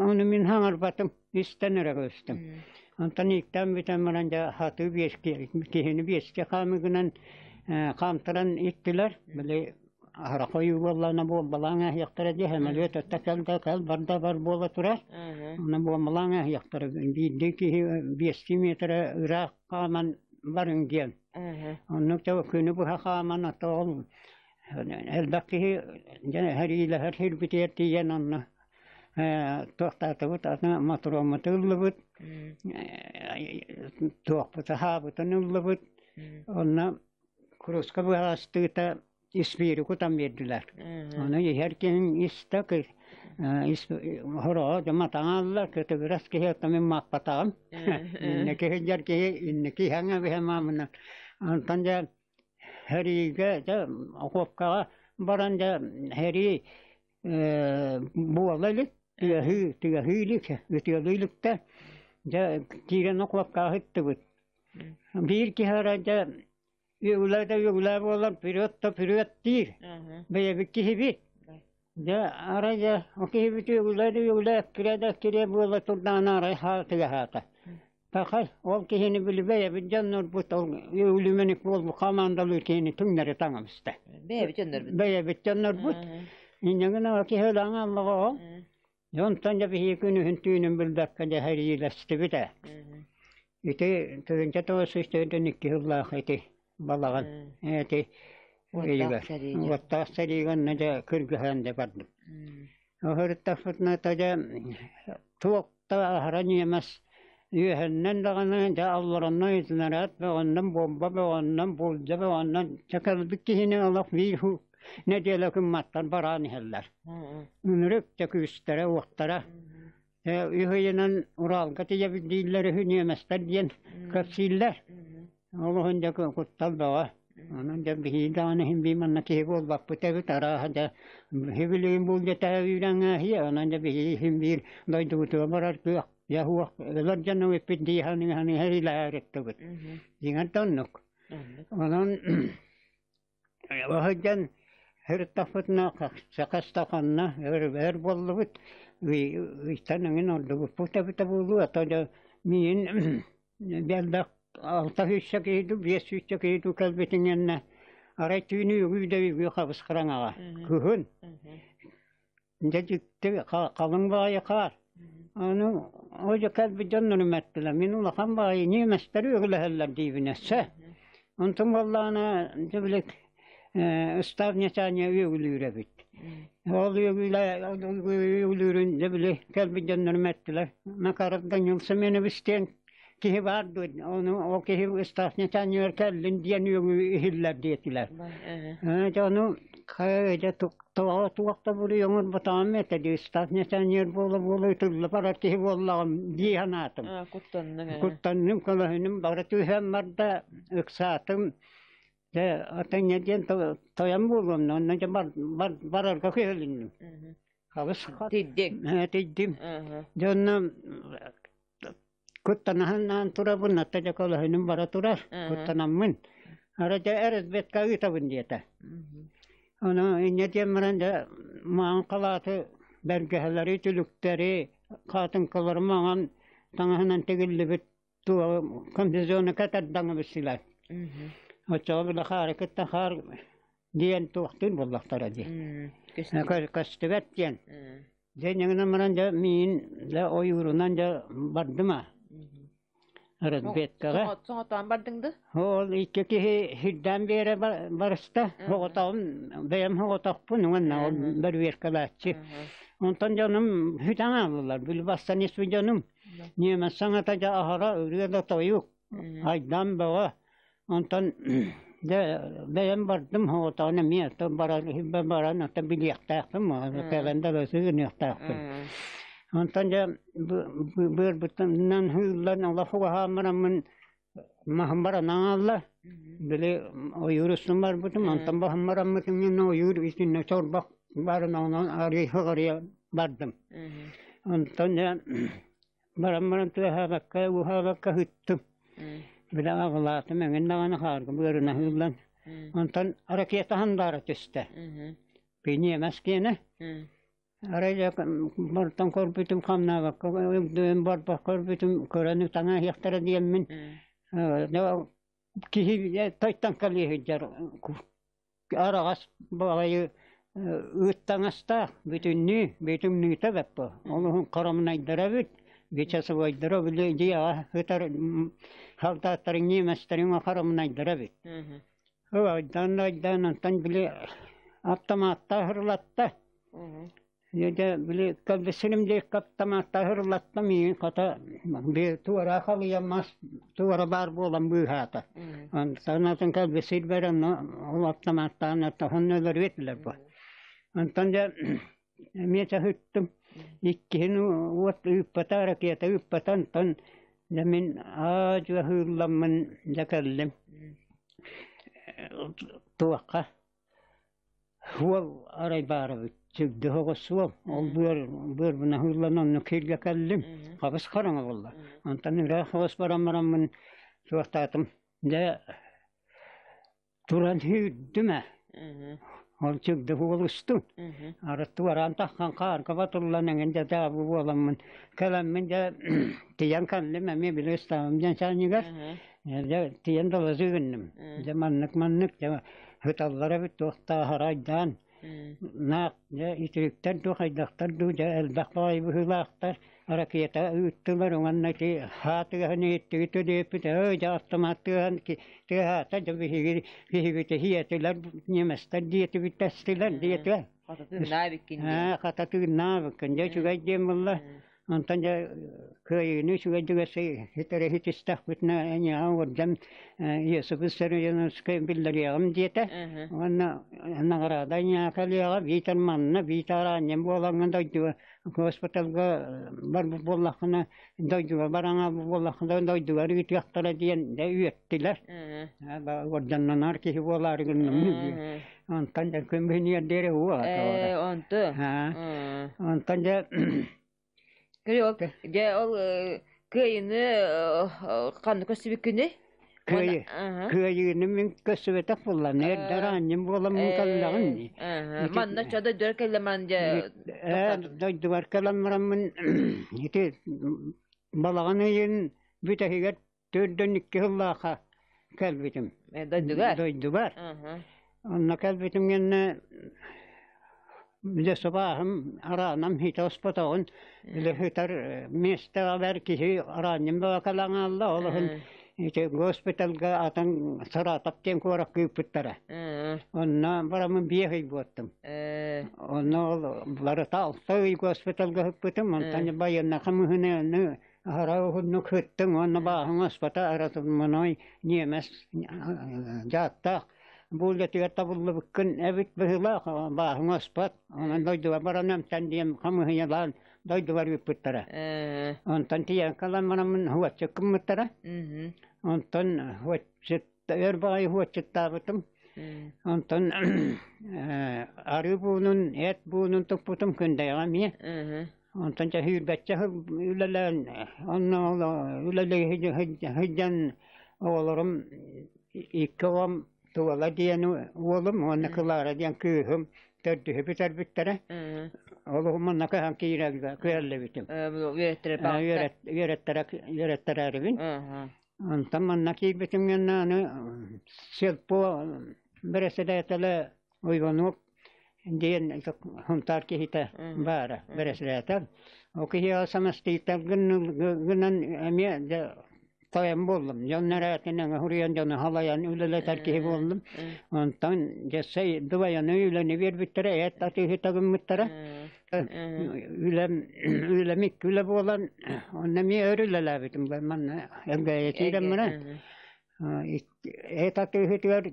Ону мин хаҥарбатым, истэн эрэ көрүстүм. Онтон ииктээн бүтэн баран дьэ хатыы биэски киһини биэскэ хаамыгынан хаамтаран иттилэр. Били аһара хойуу буоллаҕына буомбалаан ааһыахтара дии, сөмөлүөт өттө кэл да кэл, бар да бар буола турар. Онон буомбалаан ааһыахтара. Биирдии киһи биэстии миэтэрэ ыраах хааман барыҥ диэн. Оннук да күнү быһа хааман ото ол элбэх киһи дьэ сэриилэһэр сирбитигэр тиийэн онно туохтаатыбыт аны мотуруоммуту ыллыбыт туохпуту хаабытын ыллыбыт онно курууска быһаҕастыыта испиири кутан биэрдилэр. Ону иһэр киһиҥ истэ хороҕо дьомо таҥаллар, кытыгырас киһи оттон мин мааппатаҕым. Инники сылдьар киһи инники иһэҥэ биһэ маамынан. Онтон дьэ сэриигэ дьэ окуопкаҕа баран дьэ сэрии буола илик, тыаһыы тыаһыы илик, ытыалыы иликтэ. Дьэ киирэн окуопкаҕа сыттыбыт. Биир киһи эрэ дьэ Үөгүлээ да үөгүлээ буолан вперед да вперед диир. Бэйэбит киһибит. Дьэ арай дьэ ол киһибит үөгүлээ да үөгүлээ эккирээ да эккирээ буола турдаҕына арай хаатыгаһаата. Пахай ол киһини били бэйэбит дьоннорбут ол үөгүлүмэник буолбут хамаандалыыр киһини түҥнэри таҥабыста. Бэйэбит дьоннорбут. Бэйэбит дьоннорбут. Инньэ гынан ол киһи ылаҥа аллаҕа Дьэ онтон дьэ биһиги күнүһүн түүнүн билбэккэ дьэ сэриилэстибит ээ. Ити 1942 сыллаах ити балаҕан ити ыйыгар уоттаах сэриигэ онно дьэ кыргыһан дьэ бардым. Оһоруттахпытына то дьэ туох да аһара ньиэмэс үөһэннэн даҕаны дьэ аллараннан снаряд бөҕөннөн бомба бөҕөннөн булдьа бөҕөннөн дьэ кэлбит киһини олох биир нэдиэлэ күн бараан иһэллэр. Үнүрүк да күүстэрэ уохтара үс ыйынан Уралга тиийэбит дииллэр үһү ньиэмэстэр диэн кэпсииллэр. Ол иһин дьэ куттал бөҕө. Онон дьэ биһиги даҕаны иһин бии манна киһи буолбаппыт эбит арааһа дьэ биһи билигин булдьата үүрэн ааһыа онон дьэ биһиги иһин биир дойдубутугар барар кыах дьэ суох өлөр дьон эбиппит дии саныы-саныы сэриилэһээриттибит. Дьиҥэр да оннук. Онон Сылдьан сырыттахпытына сакастаханна өр буоллубут ыйтан эҥин ордубуппут эбитэ буолуо ото дьэ миин элбэх алта сүүсчэ киһи дуу биэс сүүсчэ киһи дуу кэлбитин кэннэ арай түүнү үгүү да үгүү хабыс хараҥаҕа кыһын дьэ дьикти халыҥ баҕайы хаар ону ол дьэ кэлбит дьоннорум эттилэр мин улахан баҕайы ньиэмэстэри үгүлэһэллэр диибин өссө онтон буоллаҕына дьэ били ыстаап ньачаанньа үөгүлүүр эбит. Ол үөгүлүүрүн дьэ били кэлбит дьоннорум эттилэр. Макаров Данил Семенович диэн киһи баар дуо, ону ол киһи Стас Нечанньыгар кэллин диэн үөгү иһиллэр диэтилэр. Дьэ ону дьэ тоҕо туох да буруй оҥорботоҕум этэ дии Стас Нечанньыгар буола-буола ытылла барар киһи буоллаҕым дии санаатым. Куттанныҥ. Куттанным, көлөһүнүм бары түһэн барда, ыксаатым. Дьэ, атыҥҥа диэн тойон буолуом, онно дьэ барарга күһэлинним. Хабыс Тиддиҥ. Тиддим. Дьэ онно куттанаһан турабын, ата дьэ көлөһүнүм бара турар, куттанаммын. Ара дьэ РСБ-ка ыытабын диэтэ. Ону инньэ диэн баран дьэ маҥан халааты, бэргэһэлэри, түлүктэри, хаатыҥкалары маҥан таҥаһынан тигиллибит комбинезоны тардаҥа билсилэр. Оччоҕо бile хаары кытта хаар диэн туохтуун буоллахтара дии. Көстүбэт диэн. Дьэ ньыгынан баран дьэ миин дьэ ойуурунан дьэ бардым а. Разведкаҕа. Соҥотоон бардыҥ да? Ол икки киһи сирдээн биэрэ барыста. Соҕотоҕум бэйэм соҕотохпун уонна ол бөрүөркэлээччи. Онтон дьонум сүтэн хааллылар. Били бастан испит дьонум Ньиэмэс саҥата дьэ аһара ырыа да тойук, айдаан бөҕө. Онтон дьэ бэйэм бардым соҕотоҕун эмиэ баран баран оттон билиэхтээхпин кэлэн да сыыныахтаахпын. Онтон дьэ быарбыттан ыыллан олох угаһаан бараммын маһым баран аҥаалла. Били ойуур устун барбытым, онтон баһым бараммытым ойуур итиннэ чорбох барын онон арый хыҕарыйа бардым. Онтон дьэ баран баран тыаһаабакка, уһаабакка ыттым. Били аҕылаатым, эҥин даҕаны хаарга быарына ыыллан. Онтон ракета хандаара түстэ. Пиниэмэс киэнэ. Арай дьэ бартан көрбүтүм хамнаабакка өйдөөн барбах көрбүтүм көрөн ытаҥа иһиэхтэрэ диэммин киһи тойтон кэлиэ сылдьар араҕас баҕайы ыыттаҥастаах бүтүннүү бүтүннүүтэ бэппэ ол уһун хоромнайдара эбит часовойдара били дьиэҕэ сытар солдаттарын ньиэмэстэрин хоромнайдара эбит айдаан айдаан онтон били автоматтаах ырылатта Дьэ, били кэлбисиним диэки автоматтаах ырылатта миигин хата туора халыйа мас туора баар буолан быыһаата. Онтон атын кэлбисирбэр онно ол автоматтаан тоһун өлөрүө этилэр бу. Онтон дьэ эмиэ чаһыттым. Иккиһин уот ыыппата, ракета ыыппата, онтон дьэ мин аа-дьуо ыһыылламмын дьэ кэллим. Туохха Суол арай баара эбит, сирдэ оҕус суол. Ол быар быарбын аһыыллан онно кииргэ кэллим. Хабыс хараҥа буолла. Онтон ыраах оҕус баран бараммын суохтаатым. Дьэ туран сүүрдүм ээ. Ол сирдэ уолустум. Арыт туораан таххан хаарга батыллан эҥин дьэ дьаабы буоламмын кэлэммин дьэ тиийэн кэллим эмиэ били ыстаабым диэн чаанньыгар. Дьэ тиийэн далазыы гынным. Дьэ маннык-маннык дьэ сыталлара эбит туохтааһара айдаан наах дьэ итириктэр дуу хайдахтар дуу дьэ элбэх баҕайы быһыылаахтар ракета ыыттылар уонна ити һаа тыаһын иһиттигит диэппит өө дьэ автомат тыаһын тыаһаата дьэ биһиги биһигити иһиэтилэр немецтэр диэтибит тэстилэр диэтэ Хата тыыннаа эбиккин диэн. Хата тыыннаа эбиккин дьэ үчүгэй диэн буолла. Онтон дьэ кыайыыны үчүгэйдик ситэри ситистэхпитинэ эйиэхэ уордьан Иесус Христос биллэриэҕим диэтэ. Уонна наҕараада эйиэхэ кэлиэҕэ биитэр манна биитэр араанньан буолаҥҥын дойдуга госпиталга барбыт буоллаххына дойдуга бараҥа буоллаххына дойдугар ыытыахтара диэн дьэ үөттүлэр. Уордьаннанар киһи буолаары гынным. Онтон дьэ күн бүһүнүгэр диэри уо. Онту. Онтон дьэ Ол дьэ ол кыайыыны ханна көрсүбүккүнүй? Кыайыыны мин көрсүбэтэх буоллам. Эрдэ араанньым буоламмын кэллэҕим дии. Манна чо дойдугар кэллэман дьэ Дойдубар кэлэн бараммын ити балаҕан ыйын бүтэһигэр 42 сыллаахха кэлбитим. Дойдугар? Дойдубар. Онно кэлбитим гэннэ дьэ сыбааһым араанам хитэ оспотоҕун илэ сытар миэстэҕэ киһи араанньым бөҕө кэлэн хаалла. Ол иһин Ити госпиталга атын Саратов диэн куоракка ыыппыттара. Онно бараммын биэс ый буоттум. Онно ол барыта алта ый госпиталга ыппытым. Онтон байыанна хамыһыны аһара уһуннук сыттым уонна бааһым аспата аратыммыной ньиэмэс дьааттаах бу үлэтигэр табыллыбыккын эбит быһыылаах бааһыҥ оспот онон дойдубар баран эмтэн диэн хамыһыйалаан дойдубар ыыппыттара онтон тиийэн кэлэн бараммын уотчут гыммыттара онтон уотчут өр баҕайы уотчуттаабытым онтон арыы буунун эт буунун туппутум күндэйэҕэ эмиэ онтон дьэ сүүрбэччэ сыл үлэлээн онно үлэлии сылдьан оҕолорум икки оҕом Туола диэн уолум уонна Кылаара диэн кыыһым төрдүһү бүтэрбиттэрэ. Олуһум манна көһөн киирэллэ күһэллибитим. Үөрэттэрэ үөрэттэрээрибин. Онтон манна киирбитим гэннэ аны сельпо бэрэссэдээтэлэ Уйбанов диэн Сунтаар киһитэ баара бэрэссэдээтэл. Ол киһи самостийтан гынан эмиэ дьэ тойон буоллум. Дьон нэрээтинэн суруйан дьону халайан үлэлэтэр киһи буоллум. Онтон дьэссэй дубайаны үлэни биэрбиттэрэ, эт атыыһыта гыммыттара. Үлэм үлэм икки үлэ буолан, онно эмиэ өр үлэлээбитим. Манна Элгээйи киирэмминэ Эт атыыһытыгар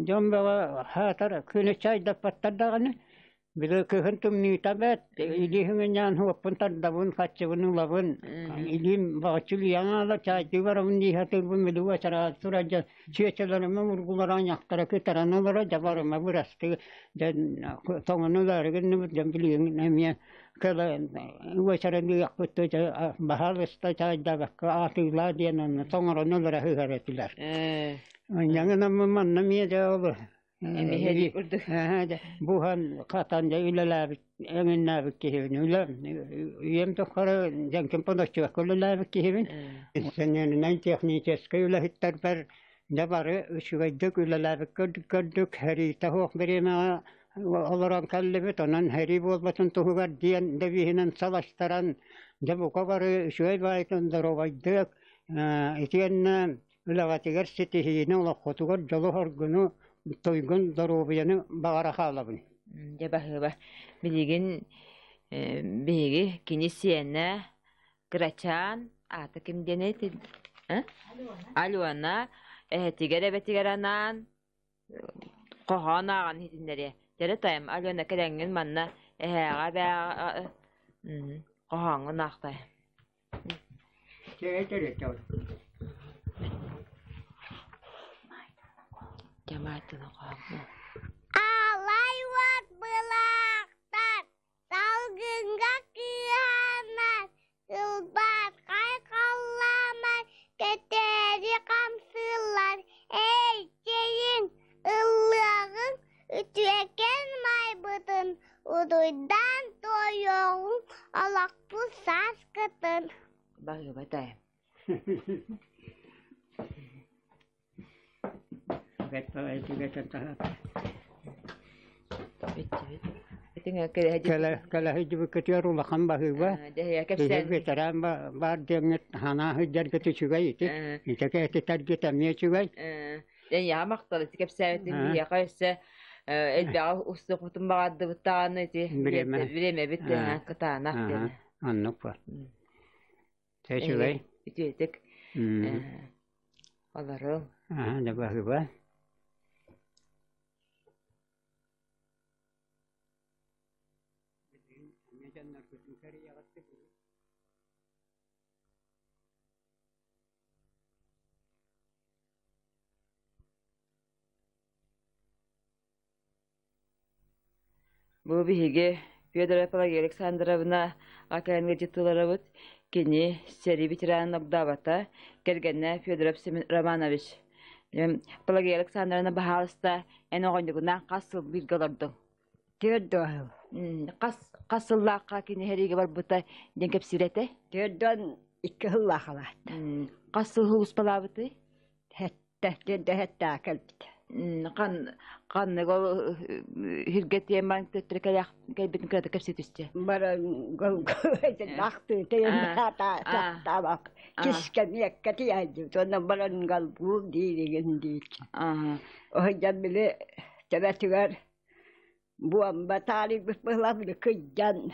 дьон бөҕө хаатар күнү чайдаппаттар даҕаны били кыһын тымныыта бэрт илииһин уоппун тардабын хаччыбын ылабын илиим баҕаччы үлүйэн хаалар чаайдыы барабын дии сатыырбын били уочараат турар дьэ чүөчэлэрим ургулара айахтара кытаран олоро дьэ барыма бырастыы дьэ тоҥону ылаары гынныбыт дьэ билигин эмиэ Уочаралыахпыт баһаалыста чаайдаабакка аатыылаа диэн онно тоҥорон ылара сыһар этилэр. Анньаҥынан манна эмиэ дьэ ол буһан хатан дьэ үлэлээбит эҥиннээбит киһибин. Үлэ үйэм тухары дьэҥкин поноччуокка үлэлээбит киһибин. Инженеринэн техническэй үлэһиттэрбэр дьэ бары үчүгэйдик үлэлээбит көрдүк сэриитэ суох бириэмэҕэ олорон кэллибит, онон сэрии буолбатын туһугар диэн девиһинэн саластаран, дьэ бука бары үчүгэй баайтын доруобайдык, итиэннэ үлэҕитигэр ситиһиини, олоххутугар дьолу-соргуну, туйгун доруобуйаны баҕара хаалабын. Дьэ баһыыба. Билигин биһиги кини сиэнэ кырачаан аата ким диэн Алена эһэтигэр эбэтигэр анаан Хоһоон ааҕан иһитиннэриэ. Дьэрэ тайам, Алена кэлэҥҥин манна эһээҕэ эбээҕэ хоһооҥҥун аахтай. Аалай уот былаахтар Салгыҥҥа кыаһааннар, сылбаархай халлаамар кэтээри хамсыыллар, Эй, чэйиҥ, ыллыаҕыҥ, үтүөкэн майбытын, уруйдаан туойуоҕуҥ олохпут сааскытын. Баһыыба таайым. Кэлэһийдибиккитигэр улахан баһыыба. Киһи ветеран баар диэҥҥит санаа сылдьаргыт үчүгэй ити. Ити кэһэтитэргит эмиэ үчүгэй. Эйиэхэ махтал ити кэпсээбитин биһиэхэ өссө элбэҕи устуохпутун баҕардыбыт даҕаны ити бириэмэбит кытаанах диэн. Оннук бар. Үчүгэй. Үтүөтүк олоруҥ. Да баһыыба. Бу биһиги Федора Пелагея Александровна акаҥҥа дьыттыларабыт. Кини сэрии ветеранын огдообото, кэргэнэ Федоров Семен Романович. Пелагея Александровна, баһаалыста, эн оҕонньугунаан хас сыл бииргэ олордуҥ? Төрдүөн. Хас хас сыллаахха кини сэриигэ барбыта диэн кэпсиир этэ? 42 сыллаах алаат. Хас сыл сулууспалаабытый? Сэттэ, төрдө сэттэҕэ кэлбит. Хан ханнык ол хиргэ тиэман төттөрү кэлбитин кырата кэпсии түстэ. Баран тахтаабак кискэмиэккэ тиийдим уонна баран галбуул дииригин диир. Оһойдон били төбөтүгэр буомба таарыйбыт быһылаах били кыйдан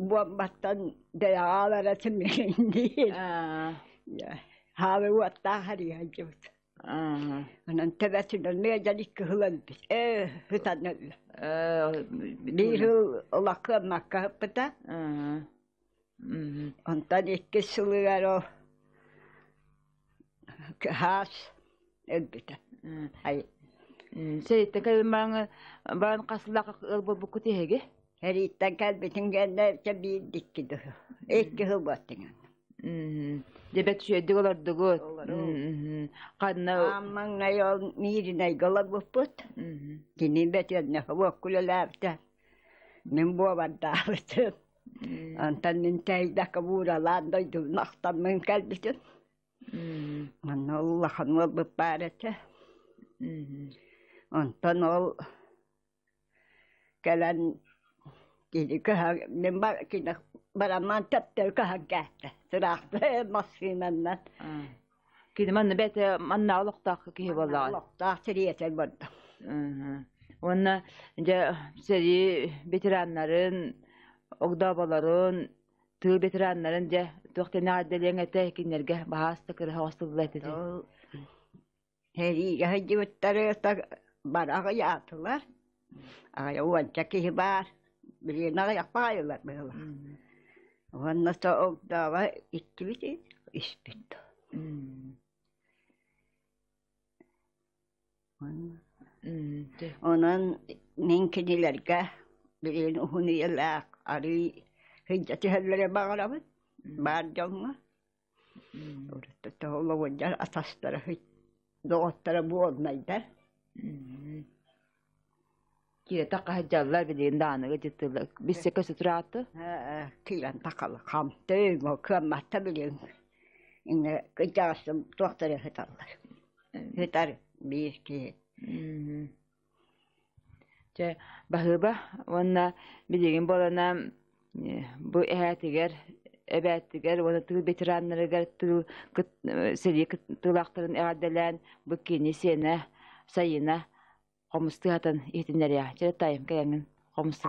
буомбаттан дэйаҕаалара симмигин диир. Хаалы уоттаах харыйа сылдьыбыт. Онон төбөтүнэн миэдьэн икки сыл өлбүт. Ээ, сытан өллө. Биир сыл улахыаммакка сыппыта. Онтон иккис сылыгар ол хаас өлбүтэ. Сэрииттэн кэлин баран хас сыллаах ыал буолбуккут эһиги? Сэрииттэн кэлбитин кэннэ биир икки сыл. Икки сыл буолтуҥ. Дебет үчүгэйдик олордугут. Ханна Маҥнай ол Мииринэйгэ олорбуппут. Кини бэтиэннэ уокка үлэлээбитэ. Мин буобардаабытым. Онтон мин тэйдэккэ бууралаан дойдубун ахтаммын кэлбитим. Манна улахан уолбут баар этэ. Онтон ол кэлэн кини кыһа мин кини барамман төптөрү кыһан кээттэ. Сыраахты массыынаннан. Кини манна бэйэтэ манна олохтоох киһи буоллаҕа. Олохтоох сириэтэр барда. Уонна дьэ сэрии ветераннарын, огдооболорун, тыыл ветераннарын дьэ туох тэнэҕэрдэлиэҥ этэ кинилэргэ баһааста кырыһа оҥостулла этэ. Сэриигэ сылдьыбыттары бары аҕыйаатылар. Аҕыйах уонча киһи баар. Билигин аҕыйах баайылар быһыылаах. Уонна огдообо иккибит испит. Онон мин кинилэргэ билигин уһун үйэлээх арыый сылдьа түһэллэрэ баҕарабын баар дьоҥҥо. Олоҕунньар атастара доҕотторо буолнайдар. Киирэ тахха сылдьаллар билигин даҕаны дьыттылар. Биссе көсө турааты. Киирэн тахалла хамтыы кыамматта билигин иннэ кырдьаҕастым туохтары сыталлар. Сытар биир киһи. Чэ, баһыыба уонна билигин буолана бу эһээтигэр, эбээттигэр уонна тыыл ветераннарыгар тыыл сэрии тыылаахтарын эҕэрдэлээн бу кини сиэнэ Сайына хомус тыаһатан иһитиннэриэҕэ. Чэ, таайым кэлэҥҥин хомус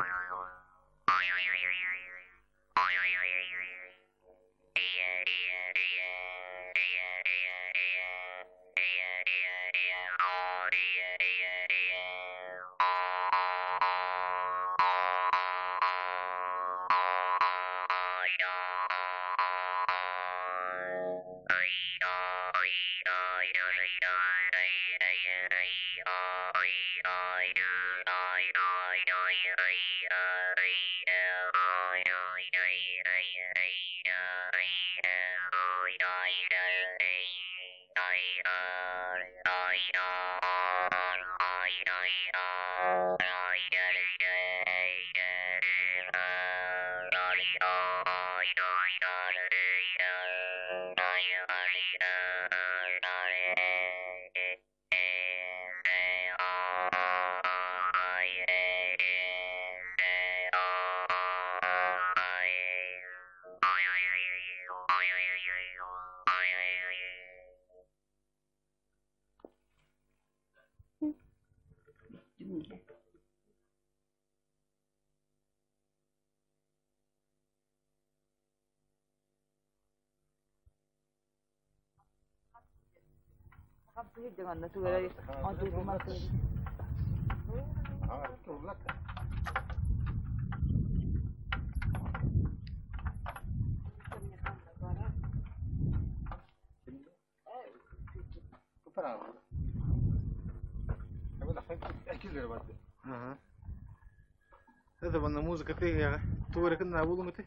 Это вон музыка ты туурекин на булуңути.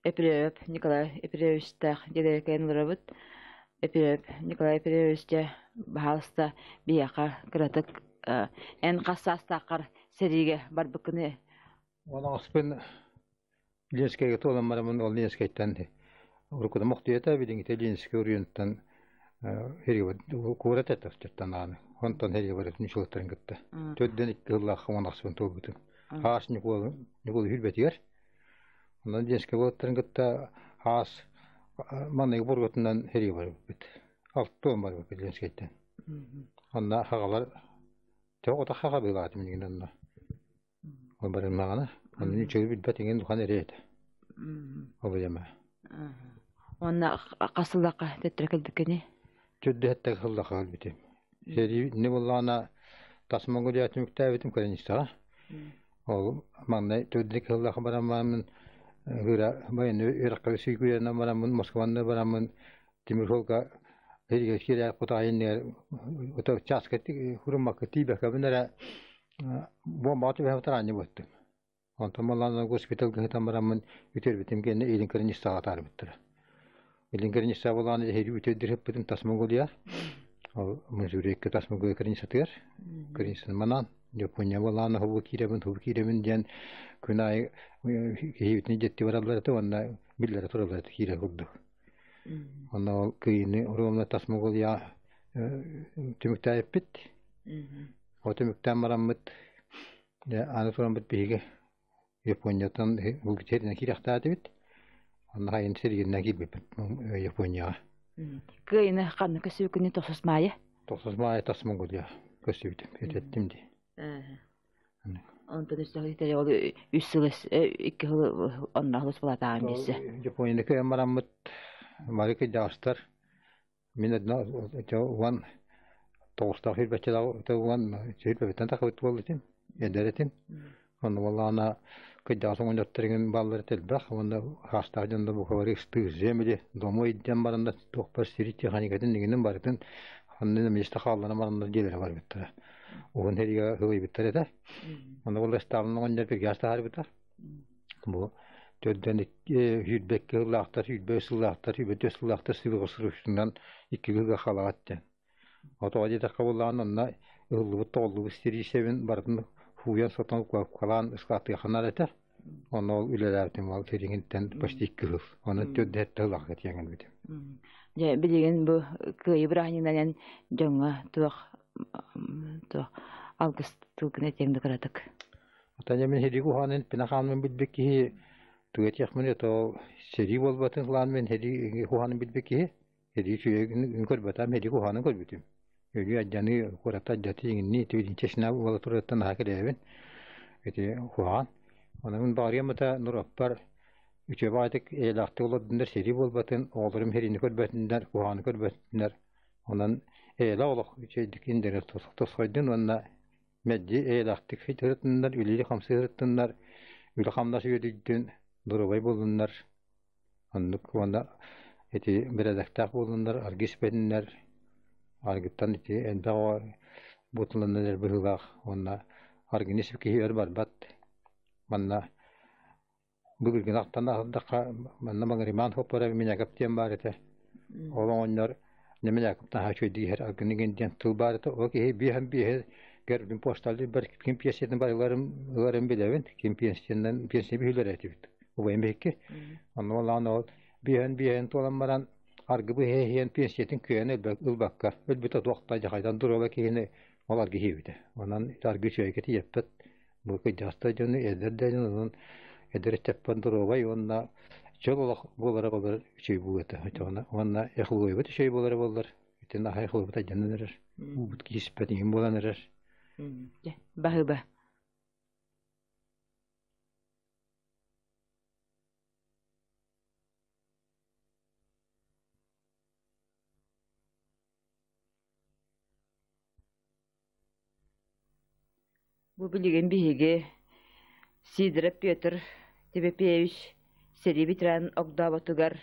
Епреп Николай Епревичтаах дьиэлэрикэйэн олоробут. Епреп Николай Епревиччэ баһаалыста биһиэхэ кыратык эн хас саастааххар сэриигэ барбыккыны Онаҕаспын Ленскэйгэ туолан бараммын ол Ленскэйтэн уруккута Мохтуйата билиҥҥитэ Ленскэй оройуонуттан куорат этэ даҕаны. Онтон һэригэ барытын учуоттарын кытта. Төрдүөн икки сыллаахха онаҕаспын туолбутум. Хаас Ньукуола Ньукуола сүүрбэтигэр. Онон Ленскэй уолаттарын кытта хаас манныгы бургутунан һэригэ барбыппыт. Алтуон барбыппыт Ленскэйтэн. Онно хаҕалар тоҕо отох хаҕа быылаатым билигин онно. Ол барымнаҕына, онно үчүгэй билбэт иҥин улахан эрэй этэ. Обуйама. Уонна хас сыллаахха төттөрү кэлбиккиний? Төрдүһэттэ сыллаахха кэлбитим. Сэрии иннэ буоллаҕына тас Монголия түмүктээбитим көрөн истэҕэ. Ол маҥнай төрдүк сыллаахха баран бараммын ыра военный үөрэххэ сүүкүйэнэн бараммын Москваны бараммын тимир суолга иһигэр киирэ кутаайын иннигэр чааска хуруммакка тиийбэккэбин эрэ буомбаҕа түбэһэ аанньа буоттум. Онтон маллаан госпиталга сытан бараммын үтүөрбүтүм кэннэ илин кырыньыстаҕа атаарбыттара. Илин кырыньыстаҕа буоллаҕына эһиги үтүөрдүрүппүтүм тас Монголия. Ол Мусурикка тас Монголия кырыньыстатыгар. Кырыньыстаны манаан Япония буоллаҕына хобу киирэбин, хобу киирэбин диэн күн аайы киһибитин дьэтти бараллар этэ уонна биллэрэ тураллар этэ киирэр курдук. Онно ол кыйыны ровно тас Монголия түмүктээбиппит. Ол түмүктээн бараммыт дьэ аны тураммыт биһиги Японияттан Булгутиятынан киирэхтээтибит. Онно хайын сиригинэн киирбиппит Японияҕа. Кыайыны ханна көссүбүккүнүй тохсус маайа? Тохсус маайа тас Монголия көссүбүтүм, үтэттим дии. Онтон үс ол үс сыл икки сыл онно хылыс булатааҕын билсэ. Японияны кыайан бараммыт бары кыйдаҕастар Мин уон тоҕустаах сүүрбэччэлээх уон сүүрбэбиттэн тахсыбыт буолла этим, эдэр этим. Онно буоллаҕына кыйдаҕас оҥонньотторугун бааллара элбэх уонна хаастаах дьон да бука бары ыстыыр земли домой диэн баран да туохпар сири техникатын иҥинин барытын ханна миэстэ хааллана бараннар дьиэлэрэ барбыттара. Уһун сэриигэ сылайбыттар этэ. Онно буолла Сталин оҕонньор приказ таһаарбыта. Бу төрдөн сүүрбэккэ сыллаахтар, сүүрбэ сыллаахтар, сүүрбэ түөрт сыллаахтар сыбыҕа икки кыһыга халаат диэн. Отоҕо диэтэххэ буоллаҕына онно ыһыллыбыт тоҕуллубут сириисэбин барытын хууйан сотон куопкалаан ыскаатыаханар этэ. Онно ол үлэлээбитим ол сириҥиттэн почти икки сыл. Онон төрдүһэттэ сыллаахха тиийэн кэлбитим. Дьэ, билигин бу Кыайыы бырааһынньыгынан дьоҥҥо туох туох алгыс тылгын этиэҥ да кыратык. Оттон мин сэрии куһаҕанын пинахаанмын билбит киһи тугу этиэхпиний то сэрии буолбатын ылаан мин сэрии куһаҕанын билбит киһи сэрии үчүгэйин көрбөтөм сэрии куһаҕанын көрбүтүм. Өлүү алдьаныы куората алдьатыы иҥиннии ити чечня буола турарыттан наһаа кэлээбин. Ити куһаҕан. Онон мин баҕарыам этэ норуоппар үчүгэй баҕайытык эйэлээхтик олордуннар сэрии буолбатын, оҕолорум сэриини көрбөтүннэр, куһаҕаны көрбөтүннэр. Онон эйэлээх олох үчүгэйдик индэрэ тосхойдун уонна Мэлдьи эйэлээхтик сырыттыннар, үлэлии-хамсыы сырыттыннар, үлэ-хамнас үөдүйдүн, доруобай буоллуннар. Оннук уонна ити бэрээдэктээх буоллуннар, аргы испэтиннэр, аргыттан ити элбэх оҕо буутуланан эрэр быһыылаах уонна аргыны испит киһи өр барбат. Манна Былыргыны ахтан аһардахха, манна Маҥырымаан Хоппора Миняков диэн баар этэ. Ол оҕонньор Миняков наһаа үчүгэйдик иһэр аргыны диэн тыл баар этэ. Ол киһи биэһэн биэһи гербин посталлыы бар ким пьесатын барыларын ыларын билэбин. Ким пенсиянан пенсия бүһүлэр этибит. Убайым биһикки. Онно олаан ол биэһэн биэһэн туолан баран аргы быһа иһэн пенсиятын кыайан ылбакка өлбүтэ туохта дьахайдан туруола киһини ол аргы иһиэбитэ. Онон аргы үчүгэйгэ тиийэппэт. Бу кырдьаҕастар дьону, эдэр да дьон онон эдэр ыччаппар доруобай уонна чөл олох буолара буоллар үчүгэй буолуо этэ. Оччоҕуна уонна эхлуойбут үчүгэй буолара буоллар итин аһай эхлуойбут айдьанан эрэр. Уубут кииспэт иҥин буолан эрэр. Дьэ, баһыыба. Бу билигин биһиги Сидоров Петр Тимофеевич сэрии ветеранын огдооботугар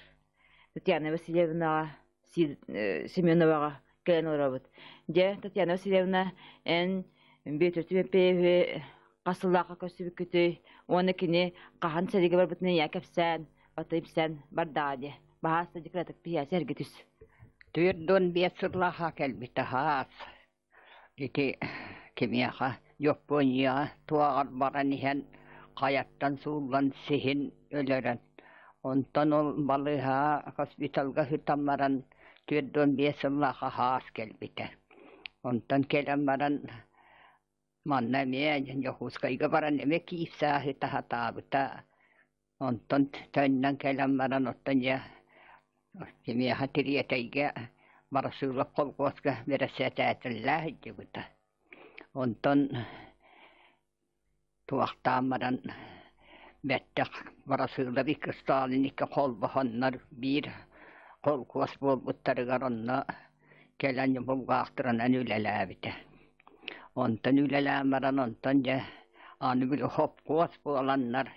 Татьяна Васильевнаҕа Семеноваҕа кэлэн олоробут. Дьэ, Татьяна Васильевна, эн Бүөтүр Түмэппиэһи хас сыллаахха көрсүбүккүтүй уонна кини хаһан сэриигэ барбытын ийэ кэпсээн, ата ипсэн бардаҕа дии. Баһаас дьикратык пиһээси эргитүс. 45 сыллаахха кэлбитэ хаас. Ити кимиэхэ Дьоппуоньуйаҕа туоҕар баран иһэн хайаттан сууллан сиһин өлөрөн, онтон ол балыыһаҕа госпиталга сытан баран 45 сыллаахха хаас кэлбитэ. Онтон кэлэн баран манна эмиэ Дьокуускайга баран эмиэ киипсээһи таһатаабыта. Онтон төннөн кэлэн баран оттон дьэ кимиэхэ Тириэтэйгэ Барасыылап холкуоска бэрэссэдээтэллээх сылдьыбыта. Онтон туохтаан баран бэттэх Барасыылап икки Сталин икки холбоһоннор биир холкуос буолбуттарыгар онно кэлэн булгаахтыранан үлэлээбитэ. Онтон үлэлээн баран онтон дьэ аны били хопкуос буоланнар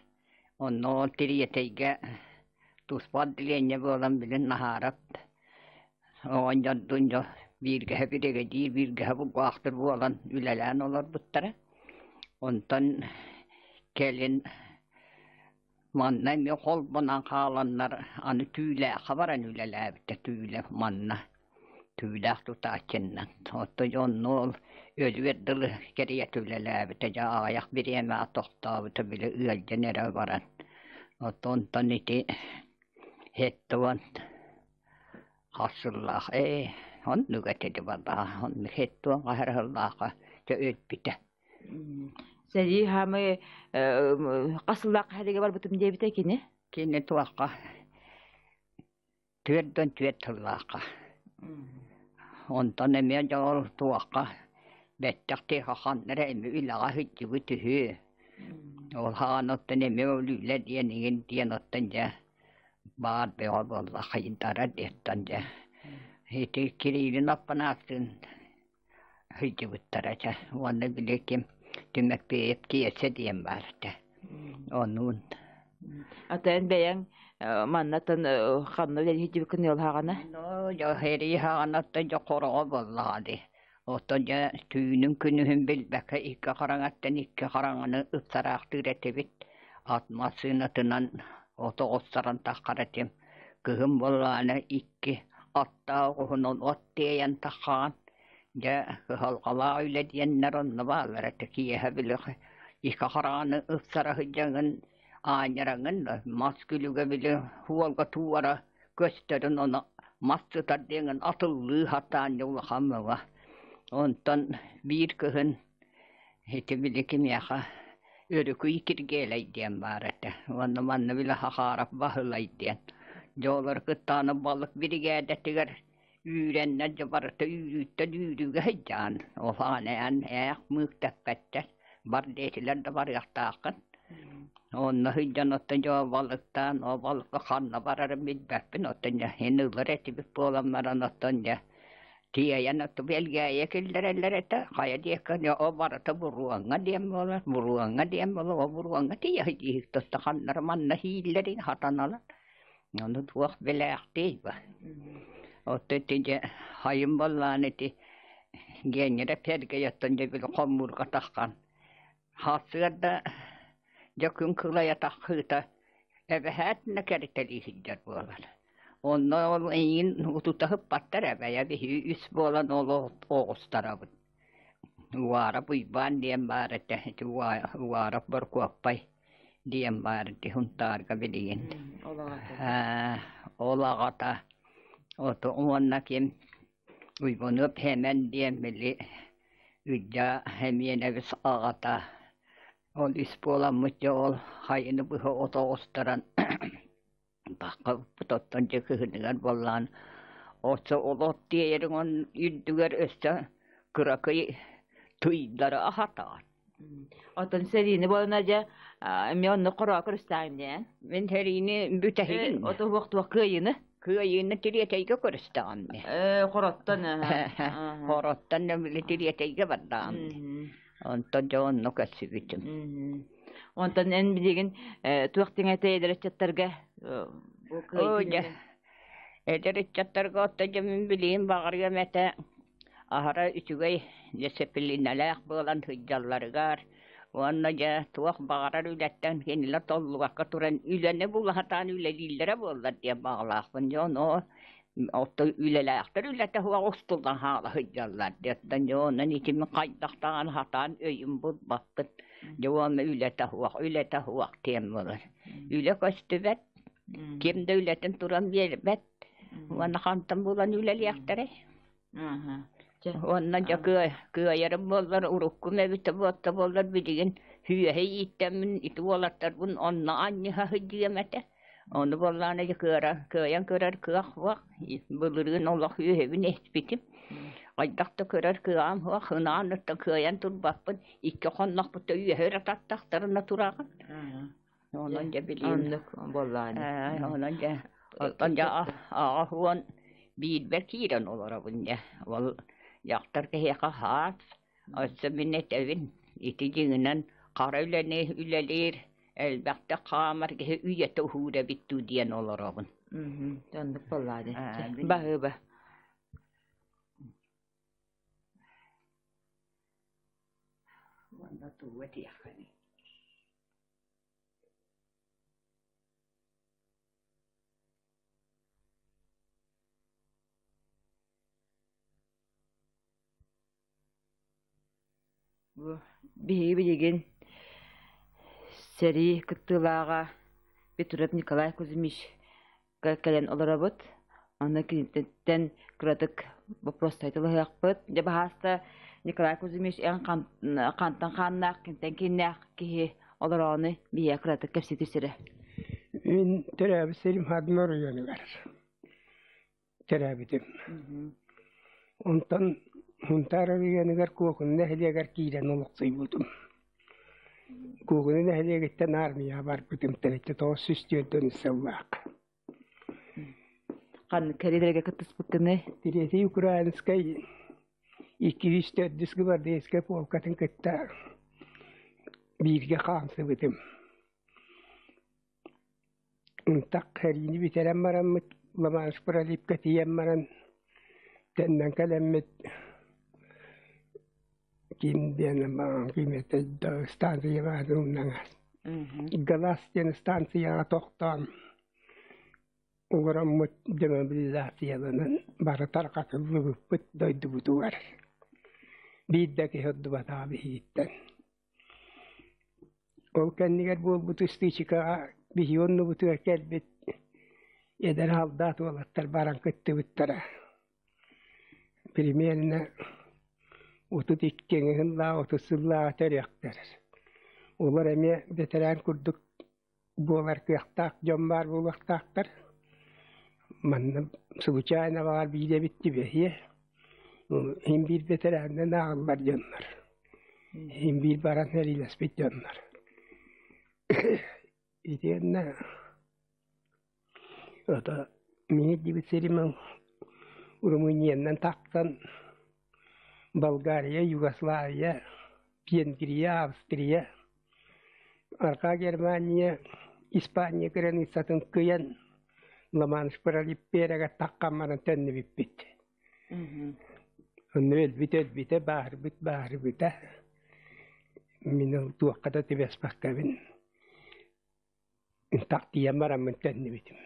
онно ол Тириэтэйгэ туспа отделение буолан билин Наһаарап оҕонньордуун дьо бииргэһэ биригэдьиир, бииргэһэ булгаахтыр буолан үлэлээн олорбуттара. Онтон кэлин манна эмиэ холбонон хааланнар аны Түүлээххэ баран үлэлээбитэ Түүлэ манна Түүлээх тутааччыннан. Оттон онно ол өлүөр дылы кэриэтэ үлэлээбитэ дьэ аҕыйах бириэмэҕэ тохтообута били ыалдьан эрэ баран. Оттон онтон ити 70 хас сыллаах ээ оннук этэ ди баллаҕа оннук 70 хаһар сыллаахха дьэ өлбүтэ. Сэрии хаамыы хас сыллаах сэриигэ барбытым диэбитэ кини? Кини туохха 44 сыллаахха. Онтон эмиэ дьоҕур туохха бэттэх тиэхэ эмиэ үлэҕэ сылдьыбыт үһү. Ол хаҕан оттон эмиэ өлүүлэр диэн иҥин диэн оттон дьэ баар бөҕө буолла хайдара диэттэн дьэ ити Кириллин Аппанаастыын сылдьыбыттара чэ уонна били ким Түмэппиэйэп Киэсэ диэн баар этэ онуун Атын бэйэҥ маннатын ханна үлэлии сылдьыбыккын ыалһаҕына? Ну, сэрии саҕанаттан дьэ хороҕо буоллаҕа дии. Оттон дьэ түүнүн күнүһүн билбэккэ икки хараҥаттан икки хараҥаны ыпсараахтыыр этибит. Ат массыынатынан от оҕустаран таххар этим. Кыһын буоллаҕына икки аттаах оҕуһунан от тиэйэн таххаҕын. Дьэ, кыһалҕалаах үлэ диэннэр онно бааллар этэ. Киэһэ били икки хараҥаны ыпсара сылдьаҥын аанньараҥын мас күлүгэ били уолга тууара көстөрүн ону мас сытар диэҥин атыллыы сатаан дьэ улахан бөҕө. Онтон биир кыһын ити били кимиэхэ Өрүкүй Киргиэлэй диэн баар этэ. Уонна манна били Хахаарап Баһылай диэн. Дьэ олор кытта аны балык биригээдэтигэр үүрэннэр дьэ барыта үүрүүттэн үүрүүгэ сылдьаҕын. Ол аҕаны эн ээх мыык тэппэттэр. Бар диэтилэр да барыахтааххын. Онно сылдьан оттон дьэ балыктаан, ол балыкка ханна барарын билбэппин. Оттон дьэ ин ылар этибит буолан баран оттон дьэ тиэйэн оттон Элгээйи киллэрэллэр этэ. Хайа диэки дьэ ол барыта буруоҥҥа диэн буолар, буруоҥҥа диэн буолар, ол буруоҥҥа тиийэ сылдьыһык тутта ханнары манна сииллэрин хатаналар. Ону туох билээхтиэй ба. Оттон ити дьэ хайым буоллаҕына ити Генерэ Пергей оттон дьэ били хомуурга таххан Сарсыарда дьэ күн кылайа тахсыыта эбэһээтинэ кэритэлии сылдьар буолар. Онно ол эйигин утута сыппаттар эбэйэ биһиги үс буолан ол оҕустарабыт. Уарап Уйбаан диэн баар этэ, ити Уарап Боркуоппай диэн баар ити Сунтаарга билигин. Ол аҕата ото уонна ким Уйбанов Сэмэн диэн били Ыдьаа Сэмиэнэбис аҕата ол ис буоламмыт дьэ ол хайыны быһа от оҕустаран бахха оттон дьэ кыһыныгар буоллаан оччо ол от тиэйэриҥ он үрдүгэр өссө кыракый тыйдары аһатаҕын. Оттон сэриини буолана дьэ эмиэ оннук хороҕо көрүстэҕим диэн. Мин сэриини бүтэһигин. Отуһуох кыайыыны. Кыайыыны Тириэтэйгэ көрүстэҕим. Хороттон. Хороттон Тириэтэйгэ бардаҕым. Онтон дьэ онно көрсүбүтүм. Онтон эн билигин туох тиҥэтэ эдэр ыччаттарга бу кыайыыны? Эдэр ыччаттарга оттон дьэ мин билигин баҕарыам этэ. Аһара үчүгэй дьиссипилиинэлээх буолан сылдьалларыгар уонна дьэ туох баҕарар үлэттэн кинилэр толлубакка туран үлэни була сатаан үлэлииллэрэ буоллар диэн баҕалаахпын. Дьэ ону оттон үлэлээхтэр үлэтэ суох устуллан хаала сылдьаллар диэттэн дьэ онон ити мин хайдах даҕаны сатаан өйүм булбаппын. Дьэ уонна үлэтэ суох, үлэтэ суох диэн буолар. Үлэ көстүбэт, ким да үлэтин туран биэрбэт. Уонна хантан булан үлэлиэхтэрэй? Уонна дьэ кыайарым буоллар уруккум эбитэ буолта буоллар билигин сүөһэ ииттэммин ити уолаттарбын онно анньыһа сылдьыам этэ. Ону буоллаҕына дьэ кыайан көрөр кыах суох. Былырыын олох үөһэбин эспитим. Хайдах да көрөр кыаҕым суох, ынаан оттон кыайан турбаппын. Икки хоннохпут да үөһэ өрө таттахтарына тураҕын. Онон дьэ билигин Оннук буоллаҕына. Онон дьэ оттон дьэ 81-бэр киирэн олоробун дьэ. Ол дьахтар киһиэхэ хаас, өссө мин этэбин, ити дьиҥинэн хара үлэни үлэлиир, элбэхтик хаамар киһи үйэтэ уһуур эбит дуу диэн олоробун. Оннук буоллаҕа дии. Баһыыба. Уонна тугу этиэххиний? Бу биһиги билигин сэрии кыттыылааҕа Петров Николай Кузьмич кэлэн олоробут. Аны киниттэн кыратык боппуруостары талаһыахпыт. Дьэ баһааста Николай Кузьмич эн хантан хааннаах, кимтэн кииннээх киһи олороону биһиэхэ кыратык кэпсии түсэрэ. Мин төрөөбүт сирим Хадын оройуонугар төрөөбүтүм. Онтон Сунтаар оройуонугар Куокуну нэһилиэгэр киирэн олохсуйбутум. Куокуну нэһилиэгиттэн аармыйаҕа барбытым 1994 сыллаах. Ханнык кэлиилэргэ кыттыспыккыный? Третий Украинскай 204 гвардейскай полкатын кытта бииргэ хаамсыбытым. Ынтах сэриини бүтэрэн бараммыт, Ламанш проливка тиийэн баран, төннөн кэлэммит ким диэн ким станция баарын умнаҥас. Галас диэн станцияҕа тохтоон олороммут демобилизацияланан бары тарҕатыллыбыппыт дойдубутугар. Биир да киһи ордубатаҕа биһигиттэн. Ол кэннигэр буолбут ыстыычыкаҕа биһиги оннубутугар кэлбит эдэр халдаат уолаттар баран кыттыбыттара. Примерно 32 сыллаах, 30 сыллааҕы төрүөхтэр. Олор эмиэ бэтэрээн курдук буолар кыахтаах дьон баар буолуохтаахтар. Манна случайно баҕар биир эбит түбэһиэ. Иһин биир бэтэрээнинэн ааҕыллар дьоннор. Иһин биир баран сэриилэспит дьоннор. Итиэннэ ото мин диэбит сирим Румыниянан тахсан Болгария, Югославия, Венгрия, Австрия, Арҕаа Германия, Испания границатын кыйан Ла-Манш пролив биэрэгэр таххан баран төннүбүппүт. Онно өлбүт өлбүтэ, бааһырбыт бааһырбыта. Мин ол туохха да түбэспэккэбин тахтыйан бараммын төннүбүтүм.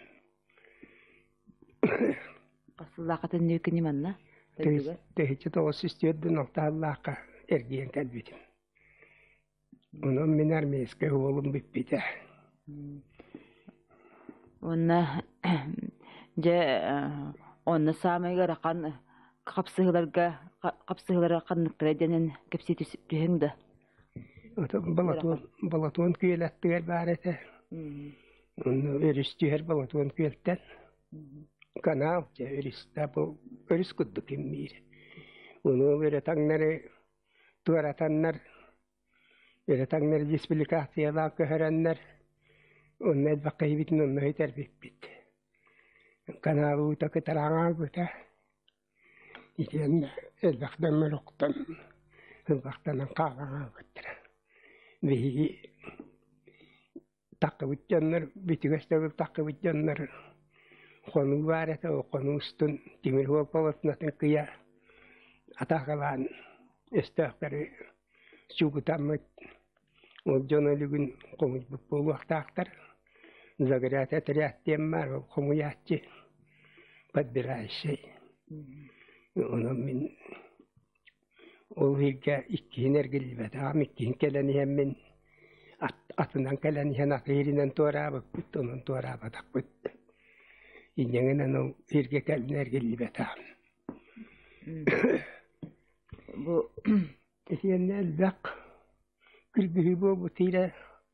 Хас сыллаахха төннүбүккүнүй манна? 1994 алтааллаахха эргийэн кэлбитим. Онон мин армейскай уолум бүппүтэ. Уонна дьэ онно саамай ыарахан хапсыһыыларга хапсыһыылара ханныктара диэнин кэпсии түһүҥ да. Балатон, Балатон күөл аттыгар баар этэ. Онно өрүс түһэр Балатон күөлтэн. Канал дьэ өрүс да бу өрүс курдук имниир. Ону ол өрө таҥнары туоратаннар, өрө таҥнары диспликациялаах көһөрөннөр, онно элбэх киһибитин онно сүтэрбиппит. Канал уута кытараҥаабыта. Итиэннэ элбэх дьоммор охтон, ылбахтанан хаалан хаалбыттара. Биһиги таххыбыт дьоннор, бүтүгэс төгүл таххыбыт дьоннор хонуу баар этэ, ол хонуу устун тимир суол полотнотун кыйа атаакалаан өстөөхтөрү чугутаммыт ол дьон өлүгүн хомуйбут буолуохтаахтар. Загорят отряд диэн баар, ол хомуйааччы подбирающий. Онон мин ол иһиргэ иккиһин эргиллибэтэҕим, иккиһин кэлэн иһэммин атынан кэлэн иһэн аты иһиринэн туораабыппыт, онон туораабатахпыт. Инньэ ол иһиргэ кэлин эргиллибэтэҕим. Бу Итиэннэ элбэх кыргыһыы буолбут иирэ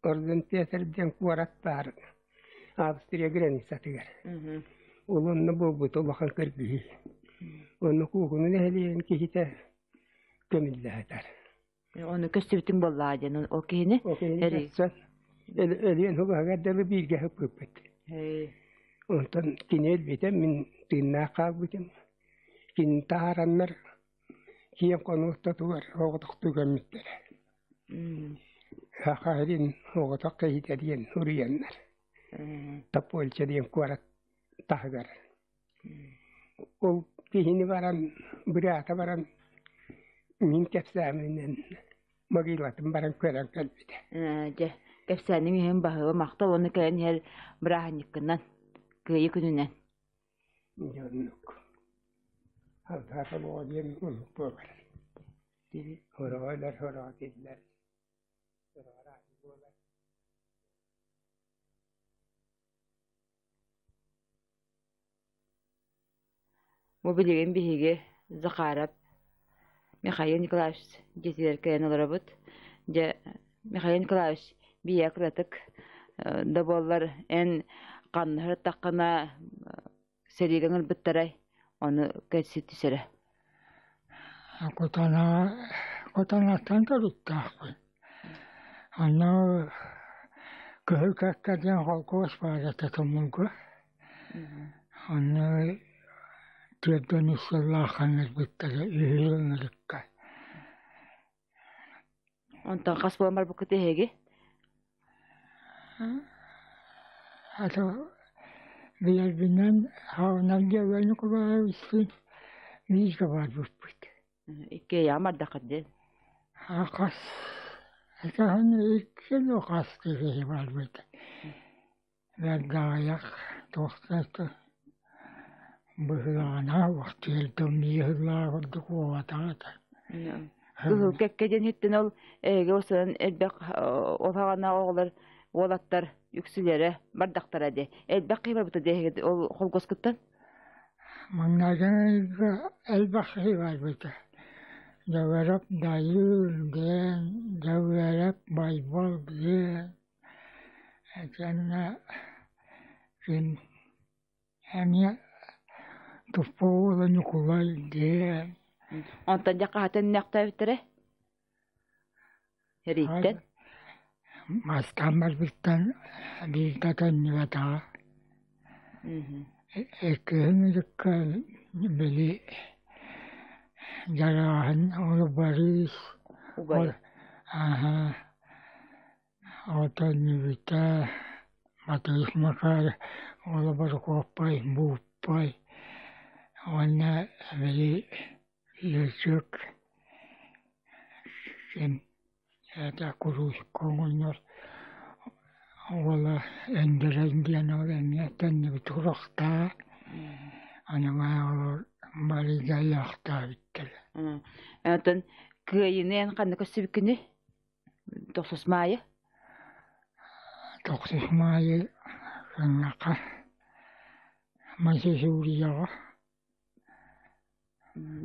Орден Петр диэн куорат баар Австрия границатыгар. Ол онно буолбут улахан кыргыһыы. Онно Куокуну нэһилиэгин киһитэ көмүллэ сытар. Ону көстүбүтүҥ буоллаҕа диэн ол киһини Ол киһини көрсөн өлүөн хугаһыгар дылы бииргэ сыппыппыт. Онтон кини өлбүтэ, мин тыыннаах хаалбытым. Кинини таһаараннар киэҥ хонуу ортотугар оҕотохтуу көммүттэрэ. Саха сирин оҕотох киһитэ диэн суруйаннар Топольча диэн куорат таһыгар. Ол киһини баран, быраата баран мин кэпсээминэн могилатын баран көрөн кэлбитэ. Дьэ, кэпсээниҥ иһин баһыыба махтал уонна кэлэн иһэр бырааһынньыккынан, Кыайыы күнүнэн. Дьэ оннук. Алдаата оҕо диэн оннук буолар. Сороҕо өлөр, сороҕо тиллэр, сороҕо араадьы буолар. Бу билигин биһиги Захаров Михаил Николаевич дьиэтигэр кэлэн олоробут. Дьэ, Михаил Николаевич, биһиэхэ кыратык да буоллар эн ханна сырыттаххына сэриигэ ыҥырбыттарай, ону кэлсии түсэрэ. Кутана кутанаттан төрүттээхпин. Аны Кыһыл Кэккэ диэн холкуос баар этэ Тумулга. Аны түөртүөн үс сыллаах ыҥырбыттара үһү ыҥырыкка. Онтон хас буолан барбыккыт эһиги? Ата билэрбинэн хаунарга Иван Николаевичтыын бииргэ барбыппыт. Иккиэйэҕин бардаххыт дии. Хас этаһын икки хас киһи барбыт. Бэрдээйэх туохтаах быһыылаҕына вахтыырдым ыһыллаах курдук буолбатах этэ. Кыһыл кэккэ диэн иһиттэн ол эһиги осунан элбэх ол хаҕана оҕолор уолаттар үксүлэрэ бардахтара дии. Элбэх киһи барбыта дии эһиги ол холкуоскуттан? Маҥнайгы элбэх киһи барбыта. Дьөгүөрэп Дайыыл диэн, Дьөгүөрэп Байбал диэн, итиэннэ ким эмиэ туспа уола Ньукулай диэн. Онтон дьэ хаһатын нөхтөөбүттэрэ? Эрииттэн? Бастаан барбыттан биирдэ төннүбэтэҕэ. Иккиһин ырыкка били дьарааһын ол Борис Убай. Аһа Ол төннүбүтэ Матвеев Макар уола Борокуоппай Бууппай уонна били Лөчүк ким это курууску оҕонньор уола Өндөрөй диэн ол эмиэ төннүбүт сурахтаах аны олор барыйдаайахтаабыттара. Оттон кыайыыны эн ханна көрсүбүккүнүй? Тохсус Маайы? Тохсус Маайы саҥнаха Мансесурияҕа.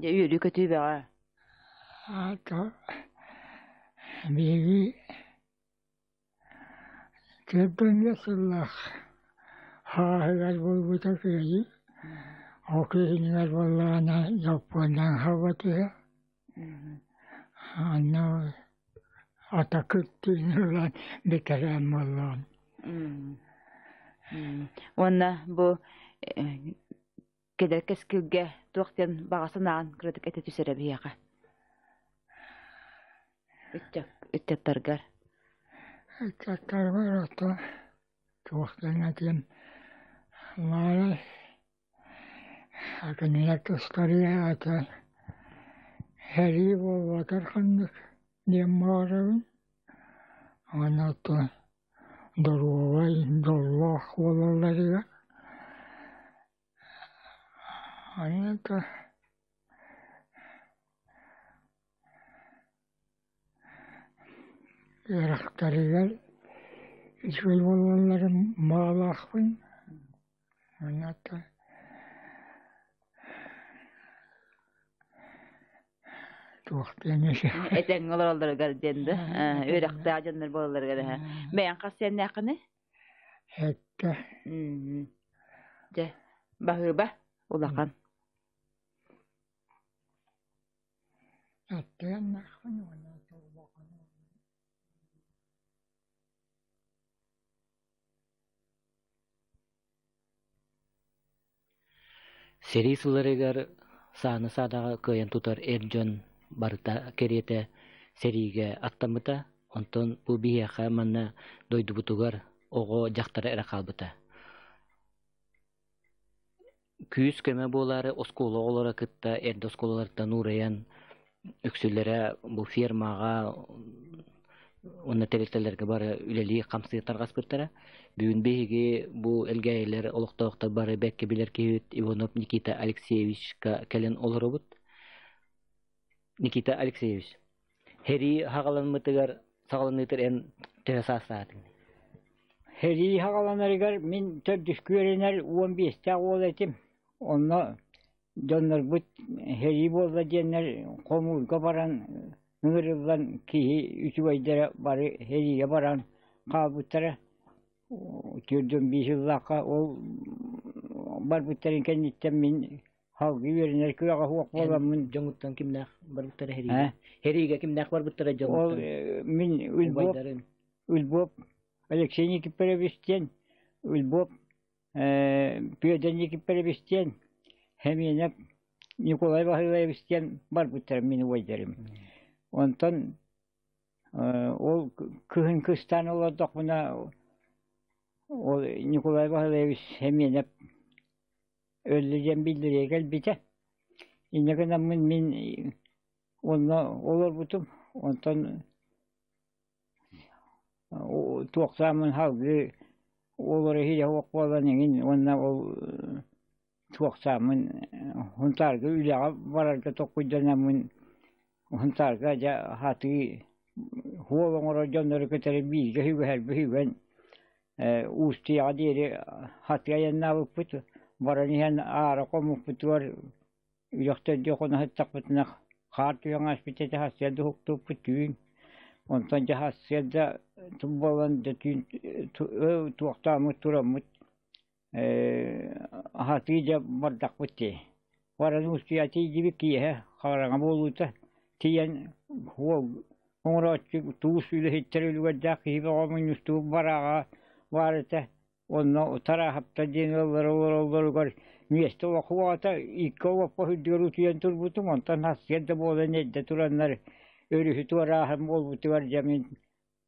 Дьэ үөрүү-көтүү бөҕө. Аата биһиги Кэргэҥҥэ сыллаах хааһыгар буолбута кыайыы, ол киһинигэр буоллаҕына Дьоппуоннаан хаалбатыһа Онно атакыт диэн ылан бэтэрээн буоллаҕым. Уонна бу кэлэр кэскилгэ туох диэн баҕа санааҕын кыратык этэ түс эрэ биһиэхэ. Ыччаттаргар. Ыччаттарбар ото туох диэн этиэм Маайа кинилэр тустарыа ата Сэрии буолбатар ханнык диэн баҕарабын. Уонна оттон доруобай, дьоллоох буолалларыгар. Аны үөрэхтэригэр үчүгэй буолалларын баҕалаахпын. Уонна туох диэн Этэҥҥэ олороллоругар диэн да үөрэхтээх дьоннор буолалларыгар эһэ. Бэйэҥ хас сиэннээххиний? Сэттэ. Дьэ, баһыыба улахан. Сэттиэннээхпин уонна улахан. Сэрии сылларыгар сааны саадаҕа кыайан тутар эр дьон барыта кэриэтэ сэриигэ аттаммыта, онтон бу биһиэхэ манна дойдубутугар оҕо, дьахтар эрэ хаалбыта. Күүс-көмө буолаары оскуола оҕолоро кытта эрдэ оскуолалартан уурайан үксүлэрэ бу фермаҕа уонна тэрилтэлэргэ бары үлэлии-хамсыы тарҕаспыттара. Бүгүн биһиги бу Элгээйилэр олохтоохтор бары бэркэ билэр киһибит Иванов Никита Алексеевичка кэлэн олоробут. Никита Алексеевич, сэрии саҕаламмытыгар саҕаланыытыгар эн төһө саастаатыҥ? Сэрии саҕаланарыгар мин төрдүскэ үөрэнэр уон биэстээх уол этим. Онно дьоннорбут сэрии буолла диэннэр хомуурга баран ыҥырыллан киһи үчүгэйдэрэ бары сэриигэ баран хаалбыттара. 45 сыллаахха ол барбыттарын кэнниттэн мин Салгыы үөрэнэр кыаҕа суох буоламмын дьоҥуттан кимнээх барбыттара сэриигэ? Сэриигэ кимнээх барбыттара дьоҥуттан? Ол мин Ульбоп, Ульбоп Алексей Никифорович диэн, Ульбоп Петр Никифорович диэн, Хэмиэнэп Николай Васильевич диэн барбыттара мин убайдарым. Онтон ол кыһын кыстаан олордохпуна ол Николай Васильевич Хэмиэнэп өллө диэн биллэриэ кэлбитэ. Инньэ гынаммын мин онно олорбутум. Онтон туохтааммын салгыы олоро иһийэ суох буолан эҥин уонна ол туохтааммын Сунтаарга үлэҕэ барарга толкуйданаммын Сунтаарга дьэ сатыы суол оҥорор дьоннору кытары бииргэ сүгэһэрбэ сүгэн Уустуйаҕа диэри хатыы айаннаабыппыт. Баран иһэн аара хоммуппутугар үрэхтэргэ хоно сыттахпытына хаар түһэн ааспыт этэ, сарсыарда уһуктубуппут түүн. Онтон дьэ сарсыарда буолан дьэ түүн туохтааммыт тураммыт хатыы дьэ бардахпыт дии. Баран Уустуйа тиийдибит киэһэ хараҥа буолуута тиийэн уол оҥорооччу туус үлэһиттэр үлүгэрдээх киһи бөҕө мунньустубут барааҕа баар этэ. Онно Тарааһаптар диэн ыаллар олороллоругар миэстэ олохуоҕата икки олоппос үрдүгэр утуйан турбутум. Онтон сарсыарда буолан эрдэ тураннар өрүһү туорааһын буолбутугар дьэ мин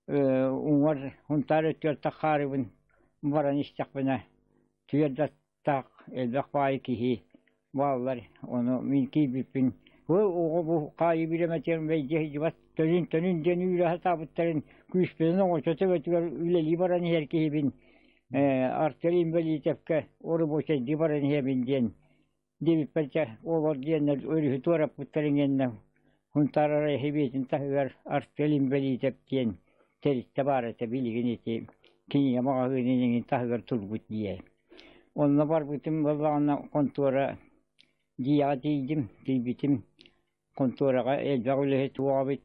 уҥар Сунтаар өттүгэр таххаарыбын баран истэхпинэ түөрт аттаах элбэх баайы киһи бааллар. Ону мин киирбиппин оҕо бу хаайыы бириэмэтигэр бэйдиэ сылдьыбат төнүн төнүн диэн үүрэ сатаабыттарын күүспүнэн оҥочо төбөтүгэр үлэлии баран иһэр киһибин Артур Инбэлиитэпкэ оробуочайдыы баран иһэбин диэн диэбиппэр чэ олор диэннэр өрүһү туораппыттарын гэннэ Сунтаар райсэбиэтин таһыгар Артыал Инбэлиитэп диэн тэрилтэ баар этэ билигин ити кинигэ маҕаһыынын иҥин таһыгар турбут дьиэ. Онно барбытым буоллаҕына хонтуора дьиэҕэ тиийдим, тиийбитим хонтуораҕа элбэх үлэһит суох эбит.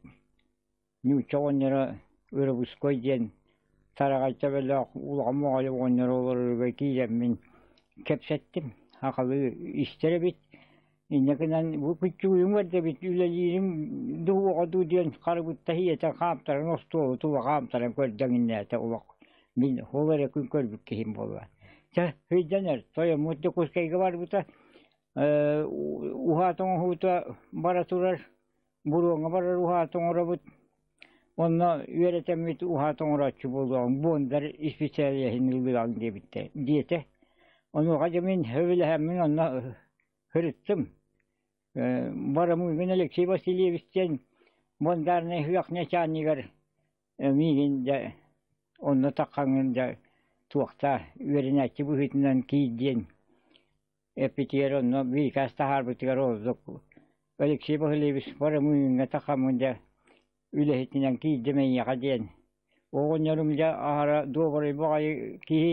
Нуучча оҕонньоро Ырыбыской диэн тараҕай төбөлөөх улахан моҕой оҕонньор олороругар киирэммин кэпсэттим. Сахалыы истэр эбит. Инньэ гынан бу күччүгүйүм эрдэбит үлэлиирим дуу дуу диэн харыбытта иһиэтэ хаамтаран остуолу тула хаамтаран көрдөҥүннээтэ олох. Мин ол эрэ күн көрбүт киһим буолла. Чэ, сылдьан эр, тойоммут Дьокуускайга барбыта, уһаат оҥоһуута бара турар, буруоҥҥа барар уһаат оҥоробут. Онно үөрэтэммит уһаат оҥорооччу буолуоҕуҥ, Бондар исписээлиһин ылыаҕыҥ диэбиттэр диэтэ. Онуоха дьэ мин сөбүлэһэммин онно сырыттым. Барамыгын Алексей Васильевич диэн Бондарнай ыһыах начальнигар миигин дьэ онно таххаҥҥын дьэ туохта үөрэнээччи быһыытынан киир диэн эппитигэр онно бирикээс таһаарбытыгар ордук Алексей Васильевич Барамыгыҥҥа тахаммын дьэ үлэһитинэн киирдим эйиэхэ диэн. Оҕонньорум дьэ аһара дуобарай баҕайы киһи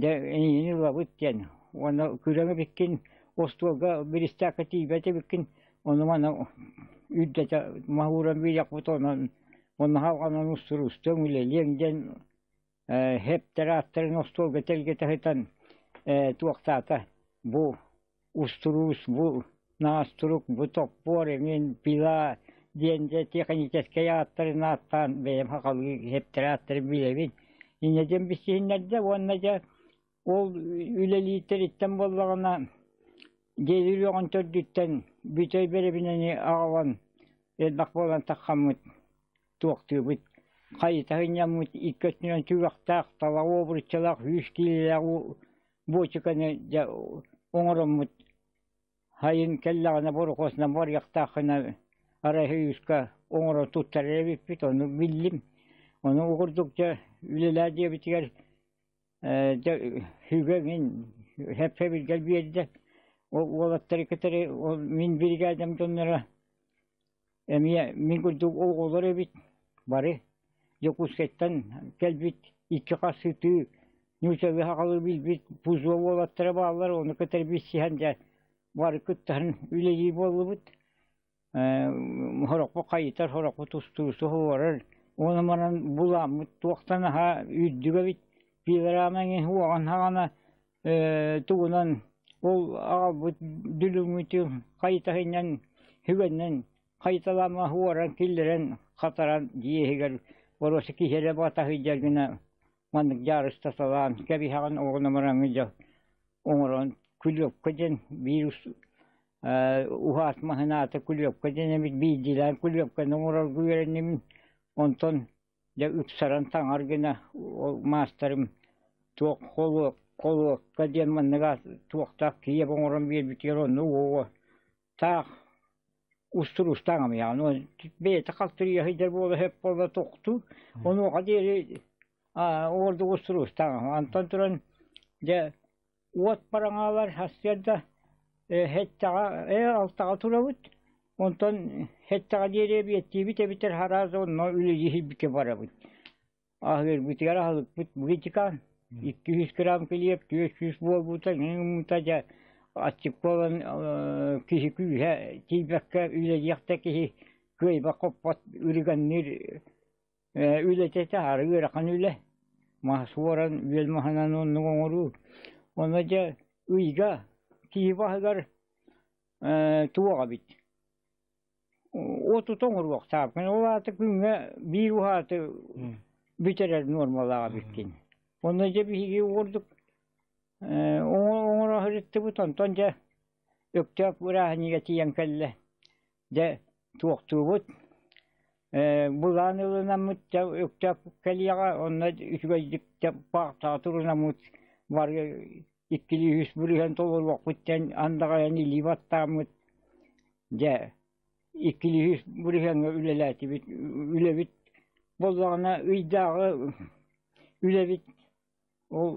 дьэ эйигин ылабыт диэн уонна күрэҥ эбиккин остуолга биристээккэ тиийбэт эбиккин ону маны үрдэтэ маһууран биэриэхпит онон онно халҕанан устуруустуоҥ үлэлиэҥ диэн хэптэр ааттарын остуолга тэлгэтэ сытан туохтаата бу устуруус бу наастурук бу топпуор эҥин пила диэн дьэ техническэй ааттарын ааттаан бэйэм сахалыы хэптэр ааттарын билэбин инньэ диэн билсиһиннэрдэ уонна дьэ ол үлэлииртэриттэн буоллаҕына дьиэлиир үөҕүн төрдүттэн бүтэй бэрэбинэни аҕалан элбэх буолан таххаммыт туохтуубут хайыта сынньаммыт икки өттүнэн түгэхтээх талаҕы обруччалаах үс киилэлээх буочуканы дьэ оҥороммут сайын кэллэҕинэ борохуосунан барыахтааххына арай сойууска оҥорон туттарар эбиппит ону биллим ону ол курдук дьэ үлэлээ диэбитигэр дьэ сүгэ мин хэп-хэбиргэл биэрдэ ол уолаттары кытары ол мин биригээдэм дьонноро эмиэ мин курдук оҕолор эбит бары Дьокуускайтан кэлбит икки хас сытыы нууччалыы сахалыы билбит пузо уолаттара бааллар ону кытары билсиһэн дьэ бары кыттыһан үлэлии буоллубут сорохпут хайытар сорохпут устуусу уорар уонна манан булааммыт туохтан аһа үрдүк эбит пилорама эҥин уоҕун саҕана тугунан ол аҕалбыт дүлүҥмүтүн хайытаһынньан сүгэннэн хайыталаама уоран киллэрэн хатаран дьиэ иһигэр боруоса киһи эрэ батаһыйдьар гына маннык дьаарыстаталаан кэбиһэҕин оҕону мараҥы дьэ оҥорон күлүөккэ диэн биир уһаат маһынаата күлүөккэ диэн эбит биирдиилээн күлүөккэни оҥорорго үөрэнним онтон дьэ ыпсаран таҥар гына ол маастарым туох холуокка диэн маннык туохтаах киэп оҥорон биэрбитигэр онно уоҕа таах устуруустаах амыйаҕын бэйэтэ халтырыйа сылдьар буола сөп буола тохтуур онуоха диэри ордук устуруустаах антон туран дьэ уот бараҥаалар сарсыарда сэттэҕэ алтаҕа турабыт онтон сэттэҕэ диэри эбиэттиибит эбэтэр араас онно үлэлии сирбиккэ барабыт аһыырбытыгар аһылыкпыт бытикаан 200 грамм килиэп 400 буолбута муҥута дьэ аччык буолан киһи күүһэ тиийбэккэ үлэлиэх да киһи кыайбат хоппот ырыганныыр үлэтэ таһаары ыарахан үлэ мас уоран үөл маһынан оннук оҥоруу онно дьэ ыйга киһи баһыгар туох эбит отут оҥоруохтаахпын ол аата күҥҥэ биир уһааты бүтэрэр нуормалаах эбиккин онно дьэ биһиги ордук оҥоро сырыттыбыт онтон дьэ Өктөөп бырааһынньыга тиийэн кэллэ дьэ туохтуубут былаан ылынаммыт дьэ Өктөөп кэлиэҕэ онно үчүгэйдик дьэ баахтаҕа турунаммыт бары иккилии үс бырыһыан толоруохпут диэн андаҕайан илии баттааммыт дьэ иккилии үс бырыһыаҥҥа үлэлээтибит үлэбит буоллаҕына ыйдааҕы үлэбит ол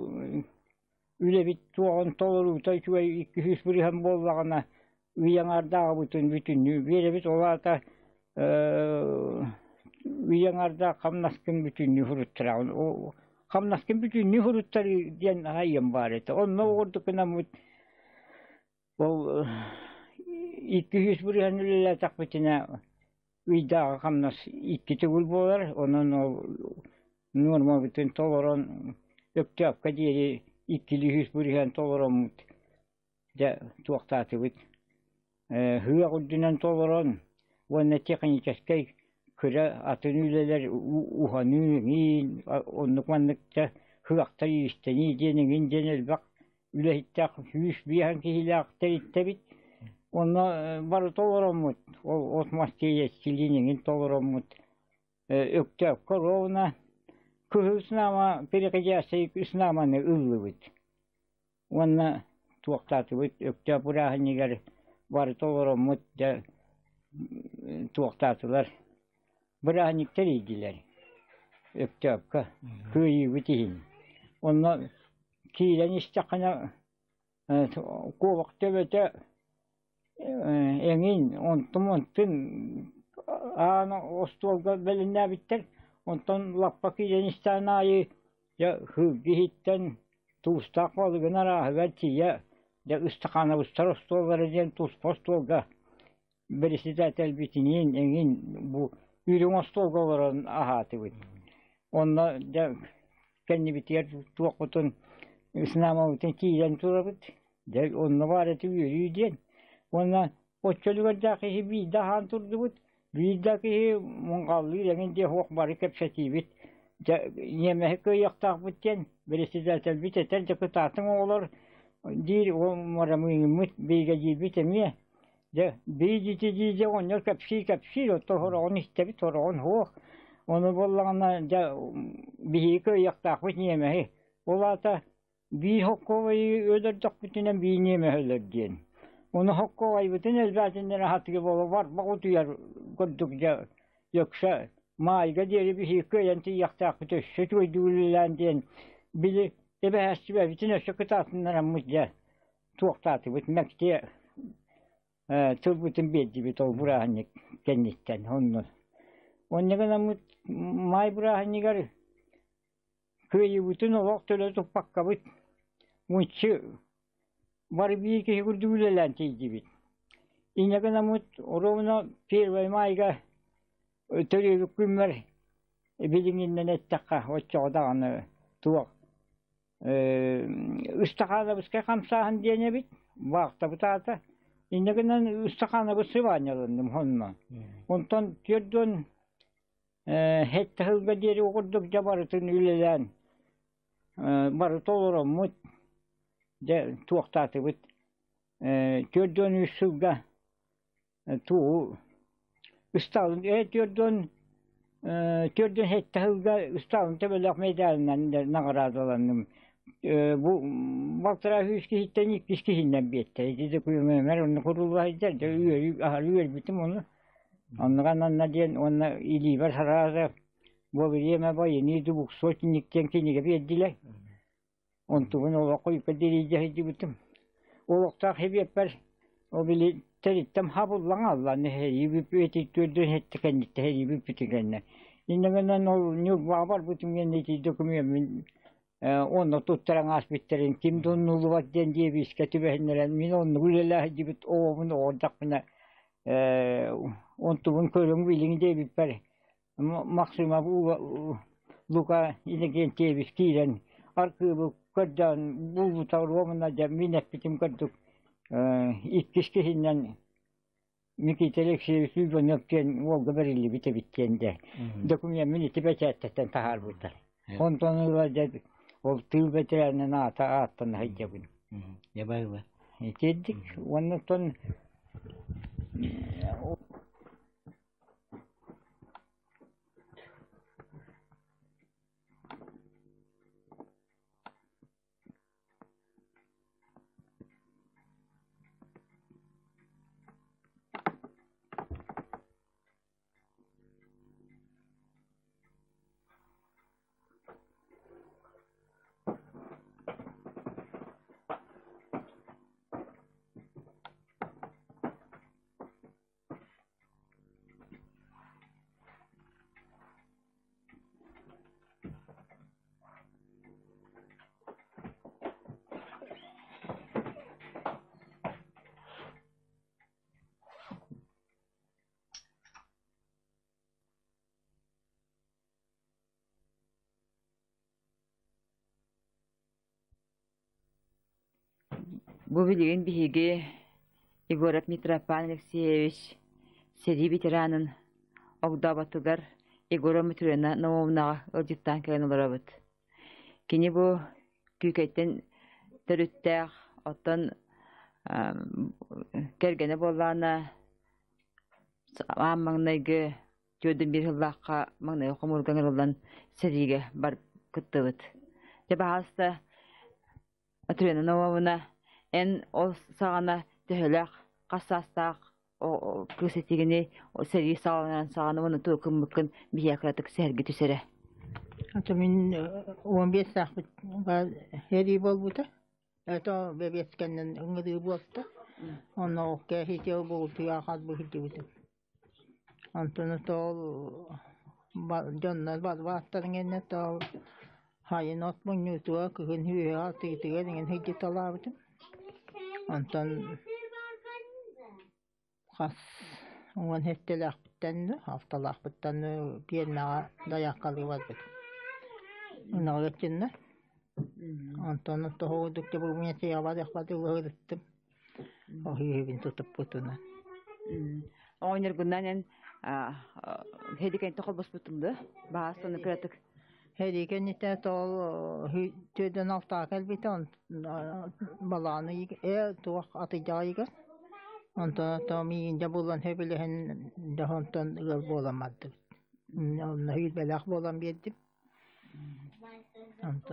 үлэбит туоҕун толоруута үчүгэй 200 бырыһыан буоллаҕына ый аҥаардааҕыбытын бүтүннүү биэрэбит ол аата ый аҥаардаах хамнаскын бүтүннүү суруттараҕын хамнаскын бүтүннүү суруттарыы диэн айым баар этэ онно оҕурдук гынаммыт ол 200 бырыһыан үлэлээтэхпитинэ ыйдааҕы хамнас икки төгүл буолар онон ол нуормабытын толорон Өктөөпкө диэри иккилии үс бырыһыан толороммут дьэ туохтаатыбыт ыһыах үрдүнэн толорон уонна техническэй кыра атын үлэлэр уһаныы эҥин оннук маннык дьэ ыһыахтар иистэнии диэн эҥин диэн элбэх үлэһиттээх 105 киһилээх тэрилтэбит онно бары толороммут ол от мас тиэйээччилиин эҥин толороммут Өктөөххө ровно кыһыл снаама переходящий снааманы ыллыбыт уонна туохтаатыбыт Өктөөп бырааһынньыгар Барыта олороммут дьэ туохтаатылар. Бырааһынньыктар иийдилэр Өктөөпкө кыайыыбыт иһин. Онно киирэн истэххинэ куобах төбөтө эҥин онтум-онтун аан остуолга бэлэмнээбиттэр. Онтон лаппа киирэн истэҕин аайы дьэ сылгы иһиттэн туустаах балыгын арааһыгар тиийэ дьэ ыстакаанабыстар остуоллара диэн туспа остуолга бэрэссэдээтэлбитиниин эҥин бу үрүҥ остуолга олорон аһаатыбыт. Онно дьэ кэннибитигэр туохпутун снаамабытын киирэн турабыт. Дьэ онно баар этэ үөрүү диэн. Уонна оччолугардаах киһи биирдэ аһаан турдубут, биирдэ киһи муҥхаллыыр эҥин диэн суох бары кэпсэтиибит. Дьэ ньиэмэһи кыайыахтаахпыт диэн бэрэссэдээтэлбит этэр дьэ кытаатыҥ оҕолор диир марамыыҥмыт биригэдьиирбит эмиэ Дьэ, биир оҕонньор кэпсии-кэпсиир, оттон сороҕун истэбит, сороҕун суох. Ону буоллаҕына, дьэ, биһиги кыайыахтаахпыт ньиэмэһи. Ол аата биир хоккуобайы өлөрдөхпүтүнэ биир ньиэмэһи өлөр диэн. Ону хоккуобайбытын элбээтиннэрэ сатыы буола барбах утуйар курдук дьэ, өксө маайга диэри биһиги кыайан тиийиэхтээхпит өссө үчүгэйдик үлэлээн диэн били эбэһээччибэбитин өссө кытаатыннараммыт дьэ туохтаатыбыт мэктиэ тылбытын биэрдибит ол бырааһынньык кэнниттэн онно. Онно гынаммыт маай бырааһынньыгар кыайыыбытын олох төлө туппаккабыт мунчу бары биир киһи курдук үлэлээн тиийдибит. Инньэ гынаммыт ровно первое майга төрүөбүт күммэр билиҥҥинэн эттэххэ оччоҕо даҕаны туох Ыстахаанабыскай хамсааһын диэн эбит, баахтабыт аата. Инньэ гынан Ыстахаанабыс сыбаанньаланным онно. Онтон 40 сэттэ сылга диэри курдук дьэ барытын үлэлээн барыта олороммут, дьэ туохтаатыбыт. 43 сылга тугу Ыстаалын 47 сылга Ыстаалын төбөлөөх медалынан наҕараадаланным. Бу балтараа сүүс киһиттэн иккис киһиннэн биэттэ. Ити докумуоннар онно курулла сылдьар. Дьэ үөрүү аһары үөрбүтүм ону. Оннуга ананна диэн уонна илиибэр сараата во время войны двухсотенник диэн кинигэ биэрдилэр. Онтубун олоххо дириидэ сылдьыбытым. Олохтоох сэбиэппэр ол били тэриттэн хабыллан аллан эһэрии бүппүт төрдүн һэттэ кэнниттэ эһэрии бүппүтүн кэннэ. Инньэ гынан ол Ньурбаҕа барбытым кэннэ ити докумуоммун онно туттаран ааспыттарын ким да умнуллубат диэн диэбиискэ түбэһиннэрэн мин оннук үлэлээх сылдьыбыт оҕобун оҕордохпуна онтубун көрүҥ билиҥ диэбиппэр Максимов Лука Иннокентьевич киирэн архыыбы көрдөөн булбута уонна дьэ мин эппитим курдук иккис киһинэн Никита Алексеевич Иванов диэн уолга бэриллибит эбит диэн дьэ докумуоммун ити бэчээттэртэн таһаарбыттар. Онтон ыла дьэ ол тыыл бэтэрээнин аата ааттана сылдьабын. Дьэ Итирдик уонна оттон Бу билигин биһиги Егоров Митрофан Алексеевич сэрии ветеранын огдооботугар Егорова Матрена Наумовнаҕа ыалдьыттаан кэлэн олоробут. Кини бу Күүкэйтэн төрүттээх, оттон кэргэнэ буоллаҕына аан маҥнайгы 41 сыллаахха маҥнайгы хомуурга ыҥырыллан сэриигэ бар кыттыбыт. Дьэ баһаалыста Матрена Наумовна, эн ол саҕана төһөлөөх Хас саастаах кыыс этигини сэрии саҕаланарын саҕана уонна тугу гыммыккын биһиэхэ кыратык сэһэрги түсэрэ. Ата мин 15 саахпыт сэрии буолбута. Это бэбиэскэннэн ыҥырыы буолта. Онно кээһитиэ буолтуйа хаалбыт. Онтон ол дьоннор барбааттарын гэннэ ол хайын от мунньуутугар кыһын үөһэ атыытыгар иҥин сылдьыталаабытым. Онтон хас 17-лээхпиттэн 6-лаахпыттан пиэрмэҕэ дайааккалыы барбытым. Ынаҕы өттүннэр. Онтон тоһоҕурдук барыахпар ыһырыттым. Оһүөбүн тутуппутунан. Оҕонньоргунан эн һэдикэнтэ холбоспутун да баас сону кыратык. Һэдикэннитэ тоол төдөн алтаа кэлбитэ балааны туох атыйдьаҕайыгар. Онтон то миигин дьэ булан сөбүлэһэн дьэ онтон ыал буолан бардыбыт. Онно хүүрбэлээх буолан биэрдим.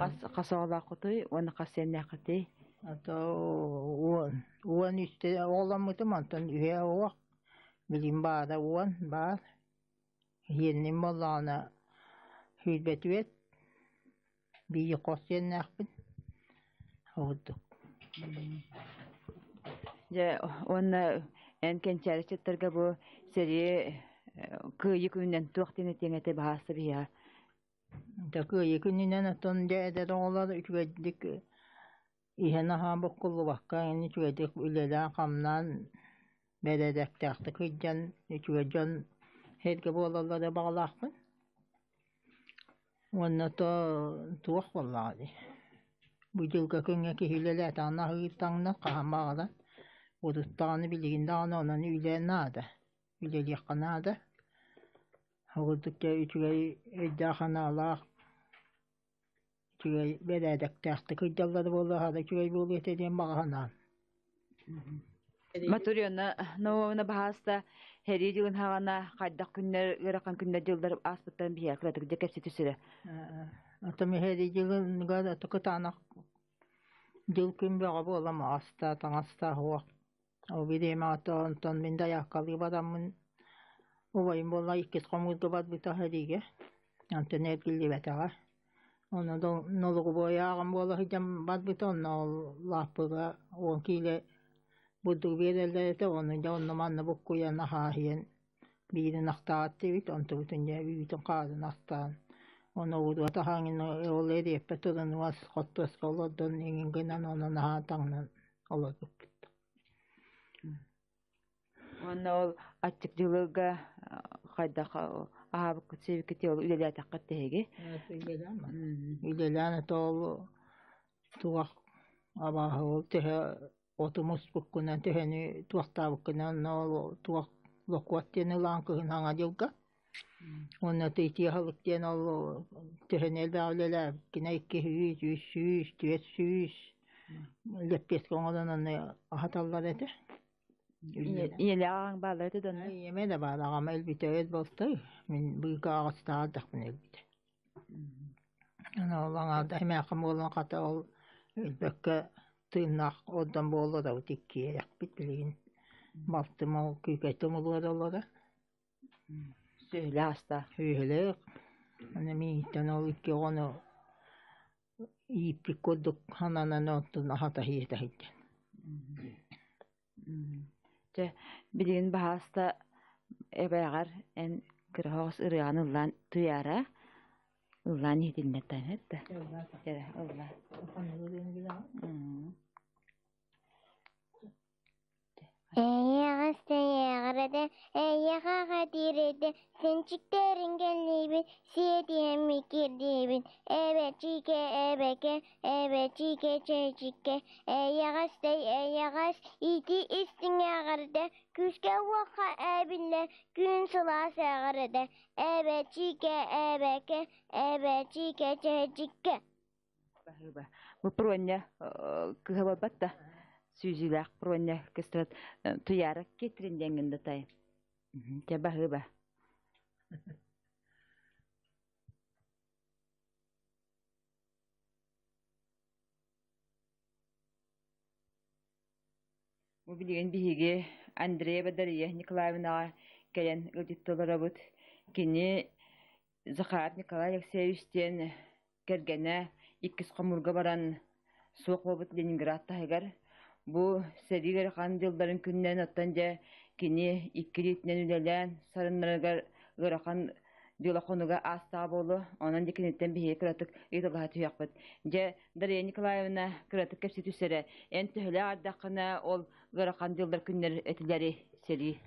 Хас хас оҕолооххутуй уонна хас сиэннээххитий? Ото 13-тэ оҕоломмутум, онтон үһэ оҕо. Билигин баара 10 баар. Иһиэнним буоллаҕына сүүрбэтүөт, биир хос сиэннээхпин. Ордук. Дьэ уонна эн кэнчээри ыччаттарга бу сэрии кыайыы күнүнэн туох диэн этиэҥ этэй баһаалыста биһиэхэ? Дьэ кыайыы күнүнэн оттон дьэ эдэр оҕолор үчүгэйдик иһэн-аһаан буккуллубакка үчүгэйдик үлэлээн-хамнаан бэрээдэктээхтик сылдьан үчүгэй дьон сэргэ буолаллара баҕалаахпын. Уонна то туох буоллаҕа дии, бу дьылга күҥҥэ киһи үлэлээтэҕинэ аһыыр таҥнар хаһан баҕарар, урут даҕаны билигин даҕаны онон үлэ наада, үлэлиэххэ наада. Ол курдук дьэ үчүгэй өйдөөх-санаалаах, үчүгэй бэрээдэктээхтик сылдьаллара буоллар аһара үчүгэй буолуо этэ диэн баҕа санаам. Матрена Наумовна баһааста сэрии дьылын хаҕана хайдах күннэр ыарахан күннэр дьыллар ааспыттарын биһиэхэ кыратык дьэ кэпсэтэ түсүрэ. Ата сэрии дьылыгар ата кытаанах дьыл күн бөҕө буолан аста таҥаста суох. Ол бириэмэ ата онтон мин дайааккалыы бараммын убайым буолла иккис хомуурга барбыта сэриигэ. Онтон эргиллибэтэҕэ. Онно нолугубуойааҕым буола сылдьан барбыта, онно ол лааппыга 10 киилэ бурдугу биэрэллэр этэ, ону дьэ онно манна буккуйан аһааһыйан биирин ахтаат диэбит, онтубутун дьэ үүтүн хаарын астаан, ону оҕуруот аһаҥын ол эриэппэ туран уос хортуоска олордон иҥин гынан онон аһаан таҥнан олорбуппут. Уонна ол аччык дьылыга хайдах аһаабыккыт сиэбиккит ол үлэлээтэххит тэһиги. Үлэлээн үлэлээн это ол туох абааһы ол төһө оту муспуккунан төһөнү туохтаабыккынан ол туох локуот диэн ылаан кыһын хаҥа дьылга. Уонна тыйтии аһылык диэн ол төһөнү элбэх үлэлээбиккинэ 200, 300, 400 лэппиэскэ оҥорон аны аһаталлар этэ. Ийэлээх аҕаҥ бааллар этэ донно? Ийэм да баар, аҕам өлбүтэ өл буолта. Мин быыка аҕыстаах эрдэхпинэ өлбүтэ. Аны ол аҥаарда эмээххин буолан хата ол өлбөккө тыыннаах ордон буолларабыт иккиэйэхпит билигин. Балтым ол күүкэйтэн олорор олоро. Сүөһүлээх астаах. Сүөһүлээх. Аны миигиттэн ол икки оҕону ииппит курдук сананан оттон аһата сиэтэ сылдьан. Чэ, билигин баһааста эбээҕэр эн кыра оҕус ырыаҕын ыллаан туйаара ыллаан иһитиннэртэн да. Эрэ ыллаа. Эйэҕэс тэйэҕэрэтэ, эйиэхэ хатиирэтэ, сэнчиктэрин кэллиибин, сиэтиһэммит кирдиибин, эбэчиикэ эбэкэ, эбэчиикэ чэчикэ, эйэҕэс тэй эйэҕэс, ити истиҥ эҕэрдэ, күүскэ уохха эбиллэ, күн сылаас эҕэрдэ, эбэчиикэ эбэкэ, эбэчиикэ чэчикэ. Баһыыба. Бу Проня кыһа барбат да сүүзүүлээх Проня кыстырат туйаара кетрин диэҥҥин да тай. Те баһыыба. Бу билигин биһиги Андреева Дария Николаевнаҕа кэлэн ыалдьытталарабыт. Кини Захар Николай Алексеевич диэн кэргэнэ иккис хомуурга баран суох буолбут Ленинград таһыгар. Бу сэрии ыарахан дьылларын күнүнэн оттон дьэ кини икки илиитинэн үлэлээн сарыннарыгар ыарахан дьыала хонуга аастаҕа буолуо. Онон дьэ киниттэн биһиги кыратык ыйыталаһа түһүөхпүт. Дьэ, Дария Николаевна кыратык кэпсии түс эрэ. Эн төһөлөөх ардаххына ол ыарахан дьыллар күннэр этилэри сэрии?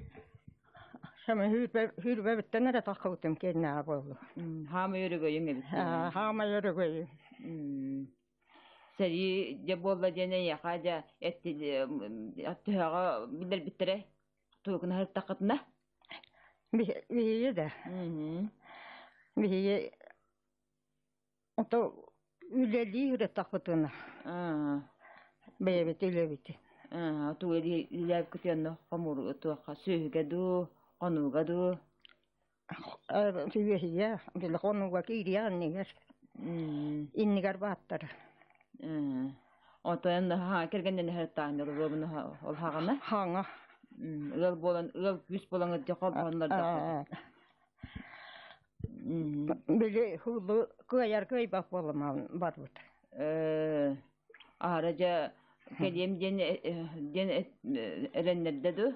Сама хүүрбэбиттэн эрэ таххыбытым кэннэҕэ буолла. Хаамай өрөгөйүҥ эбит. Хаамай өрөгөйүм. Сэрии дьэ буолла диэн эйиэхэ дьэ төһөҕө билэрбиттэрэ тугун аһыртаххытына? Биһиги да. Биһиги ото үлэлии ырыттахпытына. Бэйэбит үлэбит. Тугу үлэлээбиккит онно хомуур туохха сүөһүгэ дуу, хонууга дуу? Сүөһүгэ, били хонууга киириэх иннигэр. Иннигэр бааттара. Отон кэргэннэн аһыртаан ол хаҕана? Хаҥа. Ыал буолан, ыал күүс буолан ыдьа холбоһоннор да. Били хулу кыайар кыайбат буоламаан барбыт. Аһара дьэ кэлиэм диэн диэн эрэннэрдэ дуу?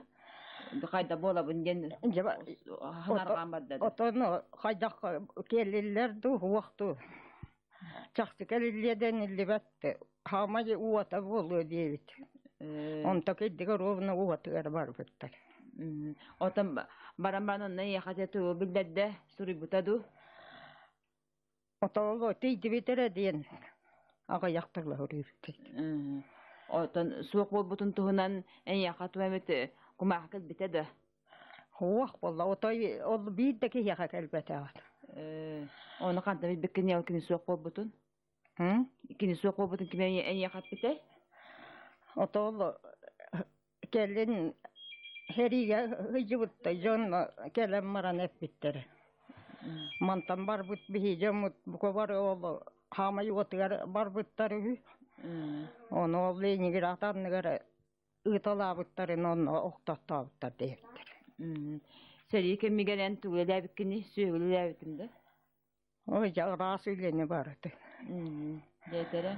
Хайда буолабын диэн ханарҕаан барда дуу? Отон хайдах кэлиллэр дуу, уох дуу. Чахчы кэлиллиэ дэниллибэт хаамай уота буолуо диэбит. Онто кирдигэ ровно уотугар барбыттар. Отон баран баран онно эйиэхэ тугу биллэрдэ суруйбута дуу? Отооло тиийдибит эрэ диэн аҕыйах тылла суруйбут. Отон суох буолбутун туһунан эйиэхэ туох эмит кумаахы кэлбитэ да? Суох буолла. Отой ол биир да киһиэхэ кэлбэтэҕэ. Ону хантан билбиккин ол кини суох буолбутун? Кини суох буолбутун ким эйиэхэ эппитэй? Отоол кэлин сэриигэ сылдьыбытта дьон кэлэн баран эппиттэрэ. Мантан барбыт биһи дьоммут бука бары ол хаамай уотугар барбыттар үһү. Ону ол Ленинград анныгар ыыталаабыттарын онно охтоттообуттар диэбиттэр. Сэрии кэмигэр эн тугу үлэлээбиккиний? Сүөһү үлэлээбитим да? Ой, дьэ, араас үлэни барыты. Диэтэрэ?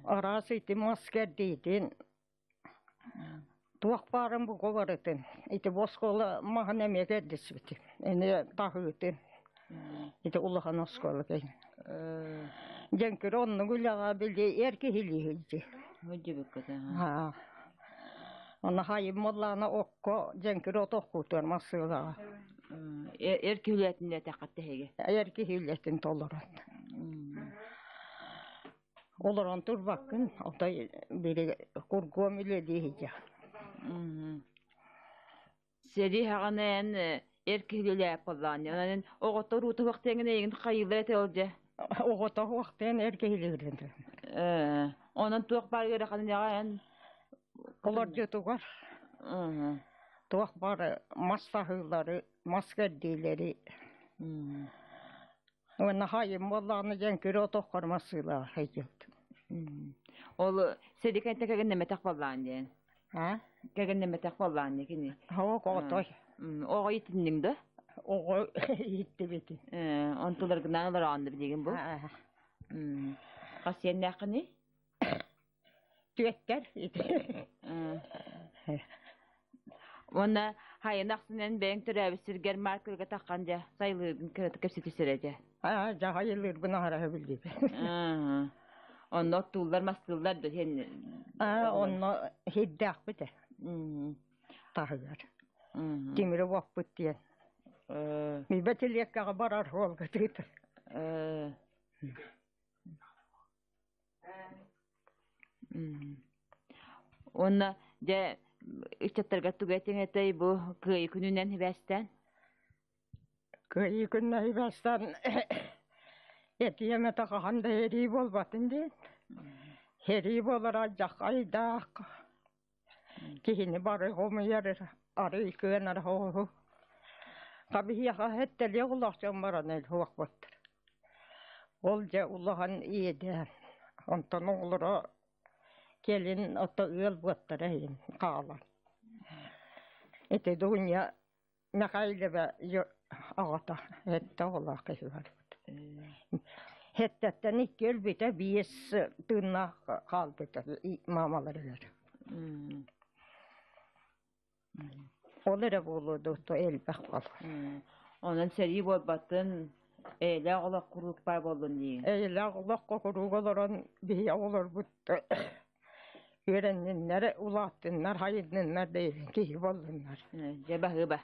Араас ити мас кэрдиитин, туох баарын бука барытын. Ити оскуола маһын эмиэ кэрдиспитим. Эни таһыытын. Ити улахан оскуола кэйин. Дьэҥкир оннук үлэҕэ били эр киһилии сылдьыы. Сылдьыбыккыт Аа. Онно хайым буоллаҕына окко дьэҥкир от оххутуор массыылаҕа. Эр киһи үлэтин этэххэ тэһиги. Эр киһи үлэтин толорон. Олорон турбаккын, отой били кургуом үлэлии сылдьар. Сэрии хаҕана эн эр киһи үлэлээп буоллаҕын. Онон оҕотор уутуһуохтыаҥын эйигин хайыылар этэ ол дьэ. Оҕото уохтыан эр киһилиирин. Онон туох баар ыараханын эн Олордьутугар туох баар мас таһыылары, мас кэрдиилэри уонна хайым буоллаҕына дьэҥкир отоххор массыылаах сылдьыбыт. Ол сэрии кэнтэ кэгэннэмэтэх буоллаҕын диэн. А? Кэгэннэмэтэх буоллаҕын дии кини. Оҕо отой. Оҕо итинниҥ да? Оҕо ииттибитин. Онтуларгынаан олороонду билигин бу. Хас сиэннээххиний? Түөттэр ити. Уонна хайын ахсынан бэйэҥ төрөөбүт сиргэр Маркырга таххан дьэ сайылыыргын кыратык кэпсэтэ сирэ дьэ. Аа, дьаһайылыырбын аһара билдибин. Онно оттууллар, мастыыллар да сен Аа, онно хирдээхпит э. Таһыгар. Тимири боппут диэн. Билбэт илиэккэҕэ барар суолга тыытар. Уонна дьэ ыччаттарга тугу этиҥ этэй бу Кыайыы күнүнэн сибээстээн? Кыайыы күнүнэн сибээстээн этиэм этэ хаһан да эрии буолбатын диэн. Сэрии буолара алдьархайдаах киһини бары хомуйар арый кыанар оһоһу. Хабиһиэхэ сэттэлиэх улахан дьон баран өлүөхпүттэр. Ол дьэ улахан иэдээн. Онтон оҕолоро кэлин ото ыал буоттара иһин хаалан. Ити Дуня Михайлова аҕата сэттэ оҕолоох киһи барбыт. Сэттэттэн икки өлбүтэ, биэс тыыннаах хаалбыта маамаларыгар. Ол эрэ буолуо дуо, элбэх буолуо. Онон сэрии буолбатын, эйэлээх олох куруук баар буоллун дии. Эйэлээх олоххо куруук олорон биһиги оҕолорбут үөрэнниннэр, улааттыннар, хайынныннар диэн киһи буоллуннар. Дьэ баһыыба.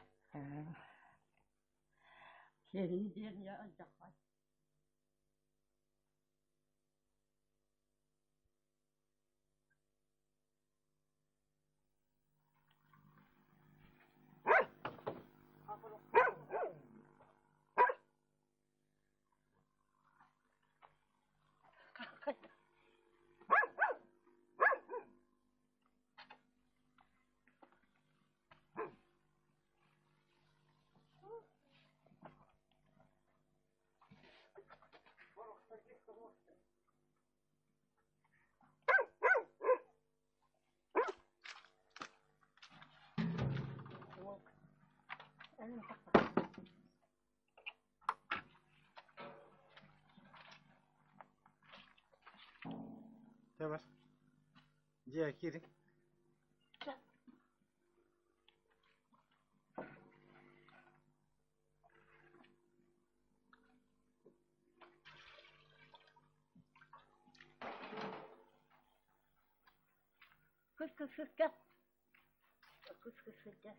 Сэрии диэн алдьархай. Бар. Дьиэ киирин. Кыс кыс кыс кыс. Кыс кыс кыс.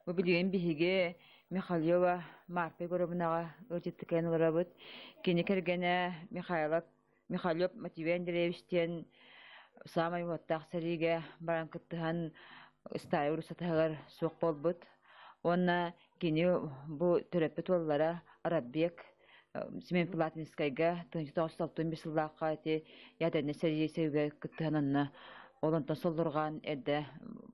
Бу билигин биһиги Михалева Марфа Егоровнаҕа ыалдьыттыкайан олоробут. Кини кэргэнэ Михайлов Михалев Матвей Андреевич диэн саамай уоттаах сэриигэ баран кыттыһан Стая урусатыһыгар суох буолбут. Уонна кини бу төрөппүт уоллара Араббек Семен Платинскайга 1965 сыллаахха ити ядернай сэрии сэриигэ кыттыһан онно ол онтон соллурҕаан эрдэ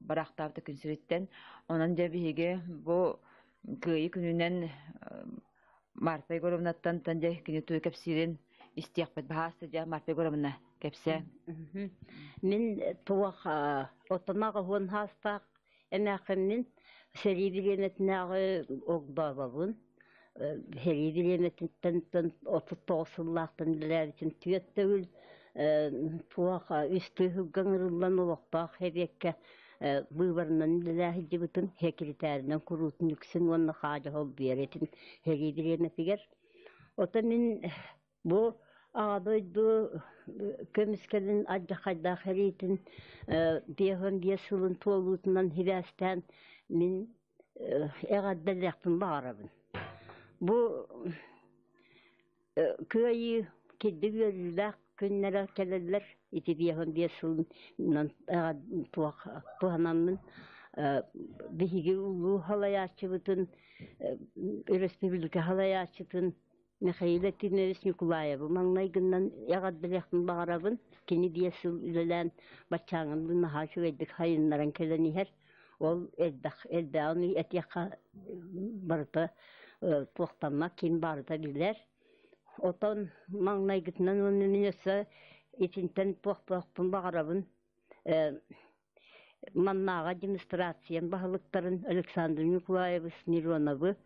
бараахтаабыта күн сириттэн. Онон дьэ биһиги бу Кыайыы күнүнэн Марфа Егоровнаттан дьэ кини тугу кэпсиирин истиэхпит. Баһаалыста дьэ Марфа Егоровна кэпсээ. Мин туох отоноох уһун хаастаах эмээххиммин сэрии бириэмэтинээҕи огдообобун. Сэрии бириэмэтиттэн 39 сыллаахтан үлэлээбитим түөрт төгүл туох үс тыһыгга ыҥырыллан олохтоох эбиэккэ быыбарынан үлэлээ сылдьыбытым. Секретарынан куруутун үксүн уонна хаадьа биэр этим сэрии бириэмэтигэр. Оттон мин бу Аҕа дойду көмүскэлин алдьархайдаах сэриитин 55 сылын туолуутунан сибээстээн мин эҕэрдэлиэхпин баҕарабын. Бу Кыайыы кирдик үөрүүлээх күннэрэ кэлэллэр. Ити 55 сылынан туох туһанаммын биһиги улуу салайааччыбытын, өрөспүүбүлүкэ салайааччытын Михаил Ефимович Николаевы маҥнайгынан эҕэрдэлиэхпин баҕарабын. Кини биэс сыл үлэлээн баччааҥҥын наһаа үчүгэйдик сайыннаран кэлэн иһэр. Ол элбэх элбэҕин этиэххэ барыта туохтаммат, ким барыта билэр. Отон маҥнайгытынан уонна мин өссө итинтэн туохтуохпун баҕарабын. Маннааҕы администрациям баһылыктарын Александр Николаевич Мироновы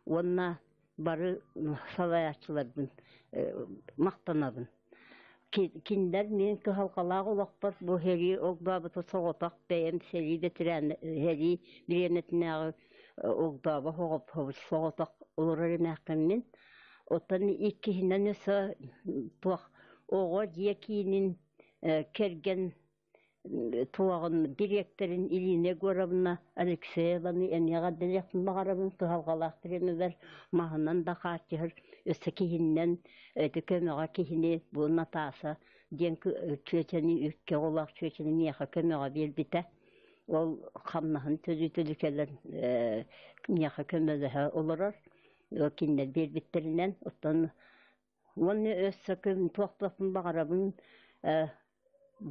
уонна бары салайааччыларбын махтанабын. Кинилэр мин кыһалҕалаах олохпор бу сэрии огдообото соҕотох бэйэм сэрии бэтэрээнэ сэрии бириэмэтинээҕи огдообо соҕотох олорор эмээххиммин. Оттон иккиһинэн өссө туох оҕо дьиэ киинин кэргэн Туоҕун дириэктэрин Ирина Егоровна Алексееваны эмиэ эҕэрдэлиэхпин баҕарабын. Кыһалҕалаах бириэмэбэр маһынан да хааччыһар өссө киһиннэн ити көмөҕө киһини бу Наташа диэн чүөчэни үккэ оҕолоох чүөчэни миэхэ көмөҕө биэрбитэ. Ол хамнаһын төлүү-төлүү кэлэн миэхэ көмөлөһө олорор. Кинилэр биэрбиттэринэн оттон уонна өссө күн туохтуохпун баҕарабын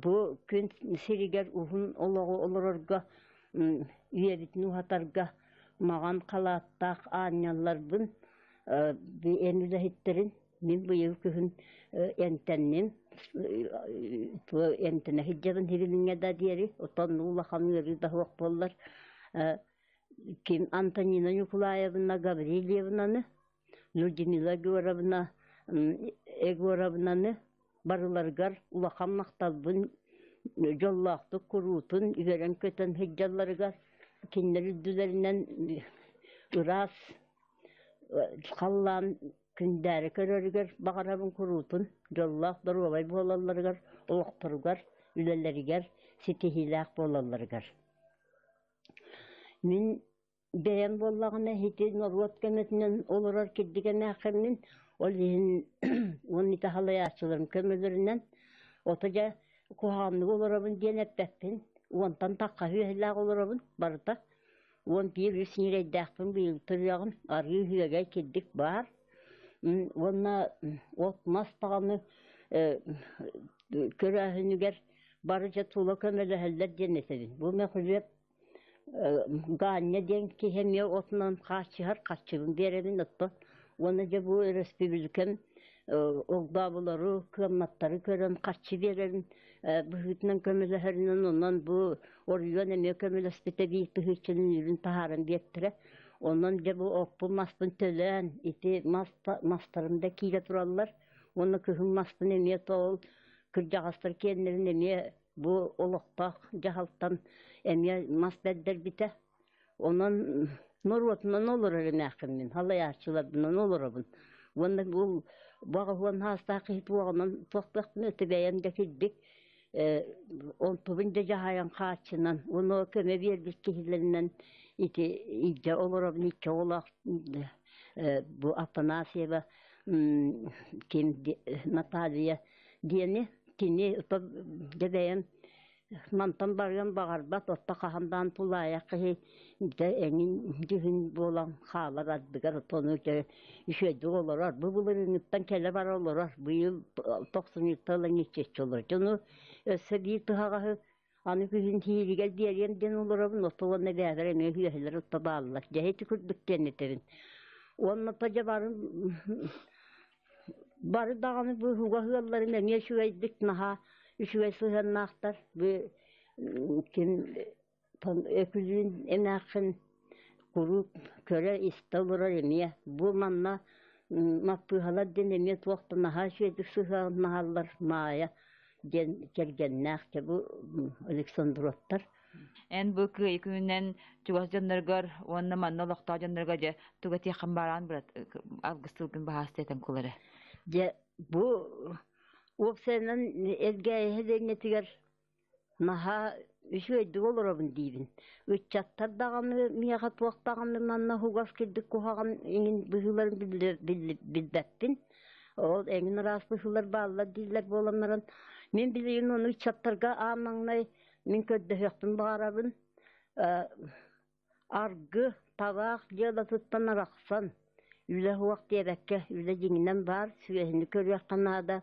бу күн сиригэр уһун олоҕу олорорго үйэбитин уһатарга маҕан халааттаах аанньалларбын эн үлэһиттэрин мин быйыл күһүн эмтэнним эмтэнэ сылдьабын сибилиҥҥэ да диэри оттон улахан ыарыы да суох буоллар ким Антонина Ньукулаевна Гаврильевнаны Людмила Егоровна Егоровнаны барыларыгар улахан махталбын дьоллоохтук куруутун үөрэн-көтөн сылдьалларыгар кинилэр үрдүлэринэн ыраас халлаан күндээрэ көрөрүгэр баҕарабын куруутун дьоллоох доруобай буолалларыгар олохторугар үлэлэригэр ситиһиилээх буолалларыгар. Мин Бэйэм буоллаҕына ити норуот көмөтүнэн олорор кирдигэ эмээххиммин, ол иһин уонна ити халайааччыларым көмөлөрүнэн ото дьэ куһаҕаннык олоробун диэн эппэппин. Уонтан тахха үөһэлээх олоробун барыта. 11 үс ньирэйдээхпин быйыл төрүөҕүм. Арыы үөгэй кирдик баар. Уонна от-мас даҕаны көрөөһүнүгэр бары дьэ тула көмөлөһөллөр диэн этэбин. Бу мөхүлүөп Гаанньа диэн киһи эмиэ отунан хааччыһар, харчыбын биэрэбин оттон уонна дьэ бу өрөспүүбүлүкэм огдооболору, кыамматтары көрөн харчы биэрэрин быһыытынан көмөлөһөрүнэн онон бу оройуон эмиэ көмөлөспүтэ биир тыһыынчаны үүрүн таһааран биэртэрэ. Онон дьэ бу оппун маспын төлөөн ити мас мастарым да киирэ тураллар уонна кыһын маспын эмиэ тоол кырдьаҕастар киэннэрин эмиэ Бу олохтоох дьаһалтан эмиэ мас бэрдэрбитэ. Онон норуотунан олорор эмээххиммин, халайааччыларбынан олоробун. Уонна бу баҕа хаастаах киһи туоҕунан туохтуохпун өтө бэйэм да кирдик онтубун да дьаһайан хааччынан уонна көмө биэрбит киһилэринэн ити илдьэ олоробун икки оҕолоох бу Афанасьева ким Наталья диэни кини дьэ бэйэм мантан барыан баҕарбат отто хаһан даҕаны тулаайах киһи дьэ эҥин дьүһүн буолан хаалар ардыгар ону дьэ үчүгэйдик олорор бу былырыыҥҥыттан кэлэ бара олорор быйыл тохсунньуттан ыла ньиччэччи олорор дьону өссө биир тыһаҕаһы аны күһүн тииригэр биэриэм диэн олоробун отто уонна бэйэлэр эмиэ үөһэлэр отто бааллар дьэ ити курдук диэн этэбин уонна то дьэ бары Бары даҕаны бу уга ыалларын эмиэ үчүгэйдик наһаа үчүгэй сыһыаннаахтар. Бу ким Өкүлүүн эмээхсин куруук көрө-истэ олорор эмиэ. Бу манна Маппыыһалар диэн эмиэ туох да наһаа үчүгэйдик сыһыаннаһаллар Маайа диэн кэргэннээх дьэ бу Александровтар. Эн бу кыайыы күнүнэн чугас дьонноргор уонна манна олохтоох дьоннорго дьэ туга тиэххин бараан брат алгыс тылгын баһаастыйтан кулары. Дьэ бу уопсайынан Элгээйи сэлиэнньэтигэр наһаа үчүгэйдик олоробун диибин. Ыччаттар даҕаны миэхэ туох даҕаны манна угас кирдик куһаҕан иҥин быһыыларын билбэппин. Ол эҥин ыраас быһыылар бааллар дииллэр буолан баран мин билигин ону ыччаттарга аан маҥнай Мин көрдөһүөхпүн баҕарабын, аргы, табаах дьыалатыттан арахсан, үлэ суох диэбэккэ, үлэ дьиҥинэн баар, сүөһүнү көрүөххэ наада,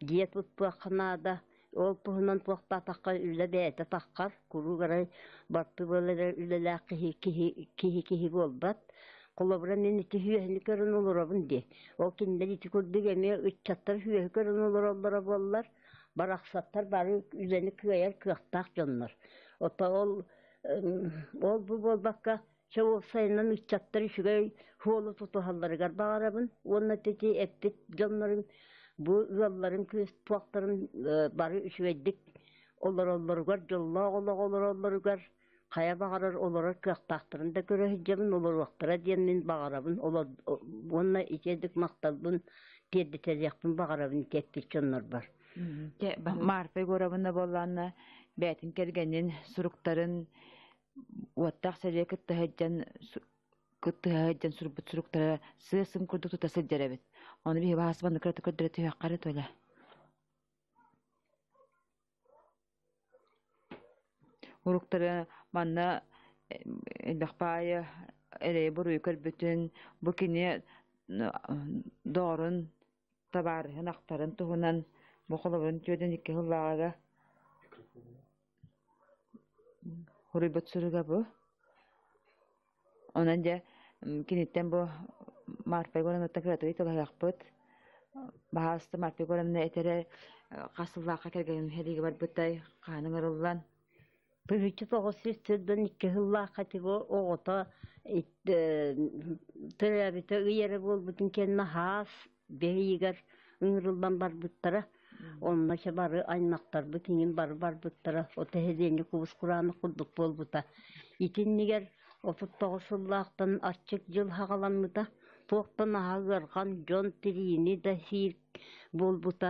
дьиэ туттуохха наада, ол туһунан туохтаатахха үлэ бэйэтэ таххар, куруук арай барты буола эрэ үлэлээх киһи киһи киһи киһи буолбат. Холобура мин ити сүөһүнү көрөн олоробун дии. Ол кинилэр ити курдук эмиэ ыччаттар сүөһү көрөн олороллоро буоллар, Барахсаттар бары үлэни кыайар кыахтаах дьоннор. Ото ол ол бу буолбакка чэ уопсайынан ыччаттар үчүгэй суолу тутуһалларыгар баҕарабын уонна ити эппит дьоннорун бу ыалларын кыыс туохтарын бары үчүгэйдик олороллоругар дьоллоох олох олороллоругар хайа баҕарар олорор кыахтаахтарын да көрө сылдьабын олоруохтара диэн мин баҕарабын уонна итиэрдик махталбын тиэрдитэлиэхпин баҕарабын ити эппит дьоннорбор. Марфа Егоровна буоллаанна бэйэтин кэргэнин суруктарын уоттаах сэрии кытта сылдьан кыттыһа сылдьан суруйбут суруктара сыа-сым курдук тута сылдьар эбит. Ону биһиги баһаас маннык кыратык көрдөрө түһүөххэ эрэ Толя. Уруктары манна элбэх баайы эрэйи-буруйу көрбүтүн, бу кини доҕорун, табаарыһын ахтарын туһунан бу холобурун 42 сыллааҕыга Хоруйбут суруга бу. Онон дьэ киниттэн бу Марфа Егоровнаттан кыратык ыйыталаһыахпыт. Баһаалыста Марфа Егоровна этэрэ хас сыллаахха кэргэнин сэриигэ барбытай, хаһан ыҥырыллан? 1992 сыллаахха тиго оҕото төрөөбүтэ ый эрэ буолбутун кэннэ хаас бэһийигэр ыҥырыллан барбыттара. Онно чэ бары аймахтарбыт иҥин бары барбыттара. Ото эһэлиэнньэ кубус кураанах курдук буолбута. Итиннигэр 39 сыллаахтан аччык дьыл хаҕаламмыта. Туохтан аһа ыархан дьон тириини да сиир буолбута.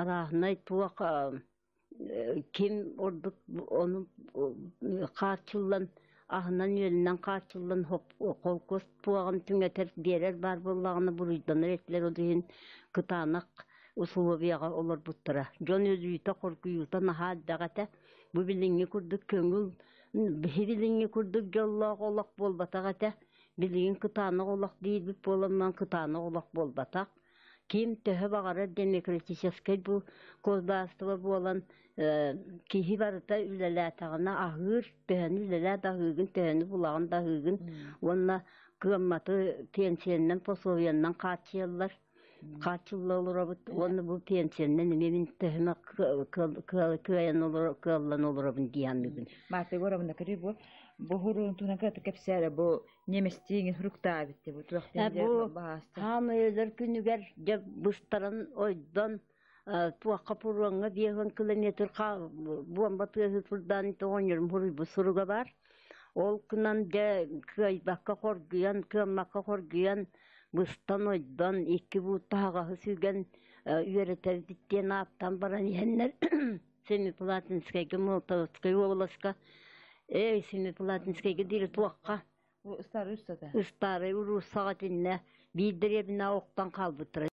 Арааһынай туох ким ордук ону хааччыллан аһынан-үөлүнэн хааччыллан холкуос туоҕун түҥэтэр биэрэр баар буоллаҕына буруйданар этилэр, ол иһин кытаанах усулуобуйаҕа олорбуттара. Дьон өлүүтэ, хоргуйуута наһаа элбэх этэ. Бу билиҥҥи курдук көҥүл, билиҥҥи курдук дьоллоох олох буолбатах этэ. Билигин кытаанах олох диирбит буолан кытаанах олох буолбатах. Ким төһө баҕарар демократическай бу государство буолан киһи барыта үлэлээтэҕинэ аһыыр, төһөнү үлэлээ да аһыыгын, төһөнү булаҕын да аһыыгын уонна кыамматы пенсиянан, пособиянан хааччыйаллар. Хааччылла олоробут уонна бу пенсиянан эмиэ мин төһөмө кыайан кыаллан олоробун дии саныыбын. Марта Егоровна, көрүү бу бу хуруун туһунан кыратык кэпсээрэ бу немецтииҥин хуруктаабит бу туох Бу хаамай өлөр күнүгэр дьэ быстаран ойдон туохха пуруоҥҥа 50 километр буомба тыаһыы турдаан тоҕонньорум суруйбут суруга баар. Ол гынан дьэ кыайбакка хоргуйан, кыаммакка хоргуйан, быстан ойдон, икки буут таһаҕаһы сүгэн үөрэтэбит диэн ааттаан баран иһэннэр Семипалатинскайга, Молотовскай уобаласка, эй, Семипалатинскайга диэри туохха Ыстары устата. Ыстары уруссаҕа итиннэ биир дэриэбинэ охтон хаалбыттара.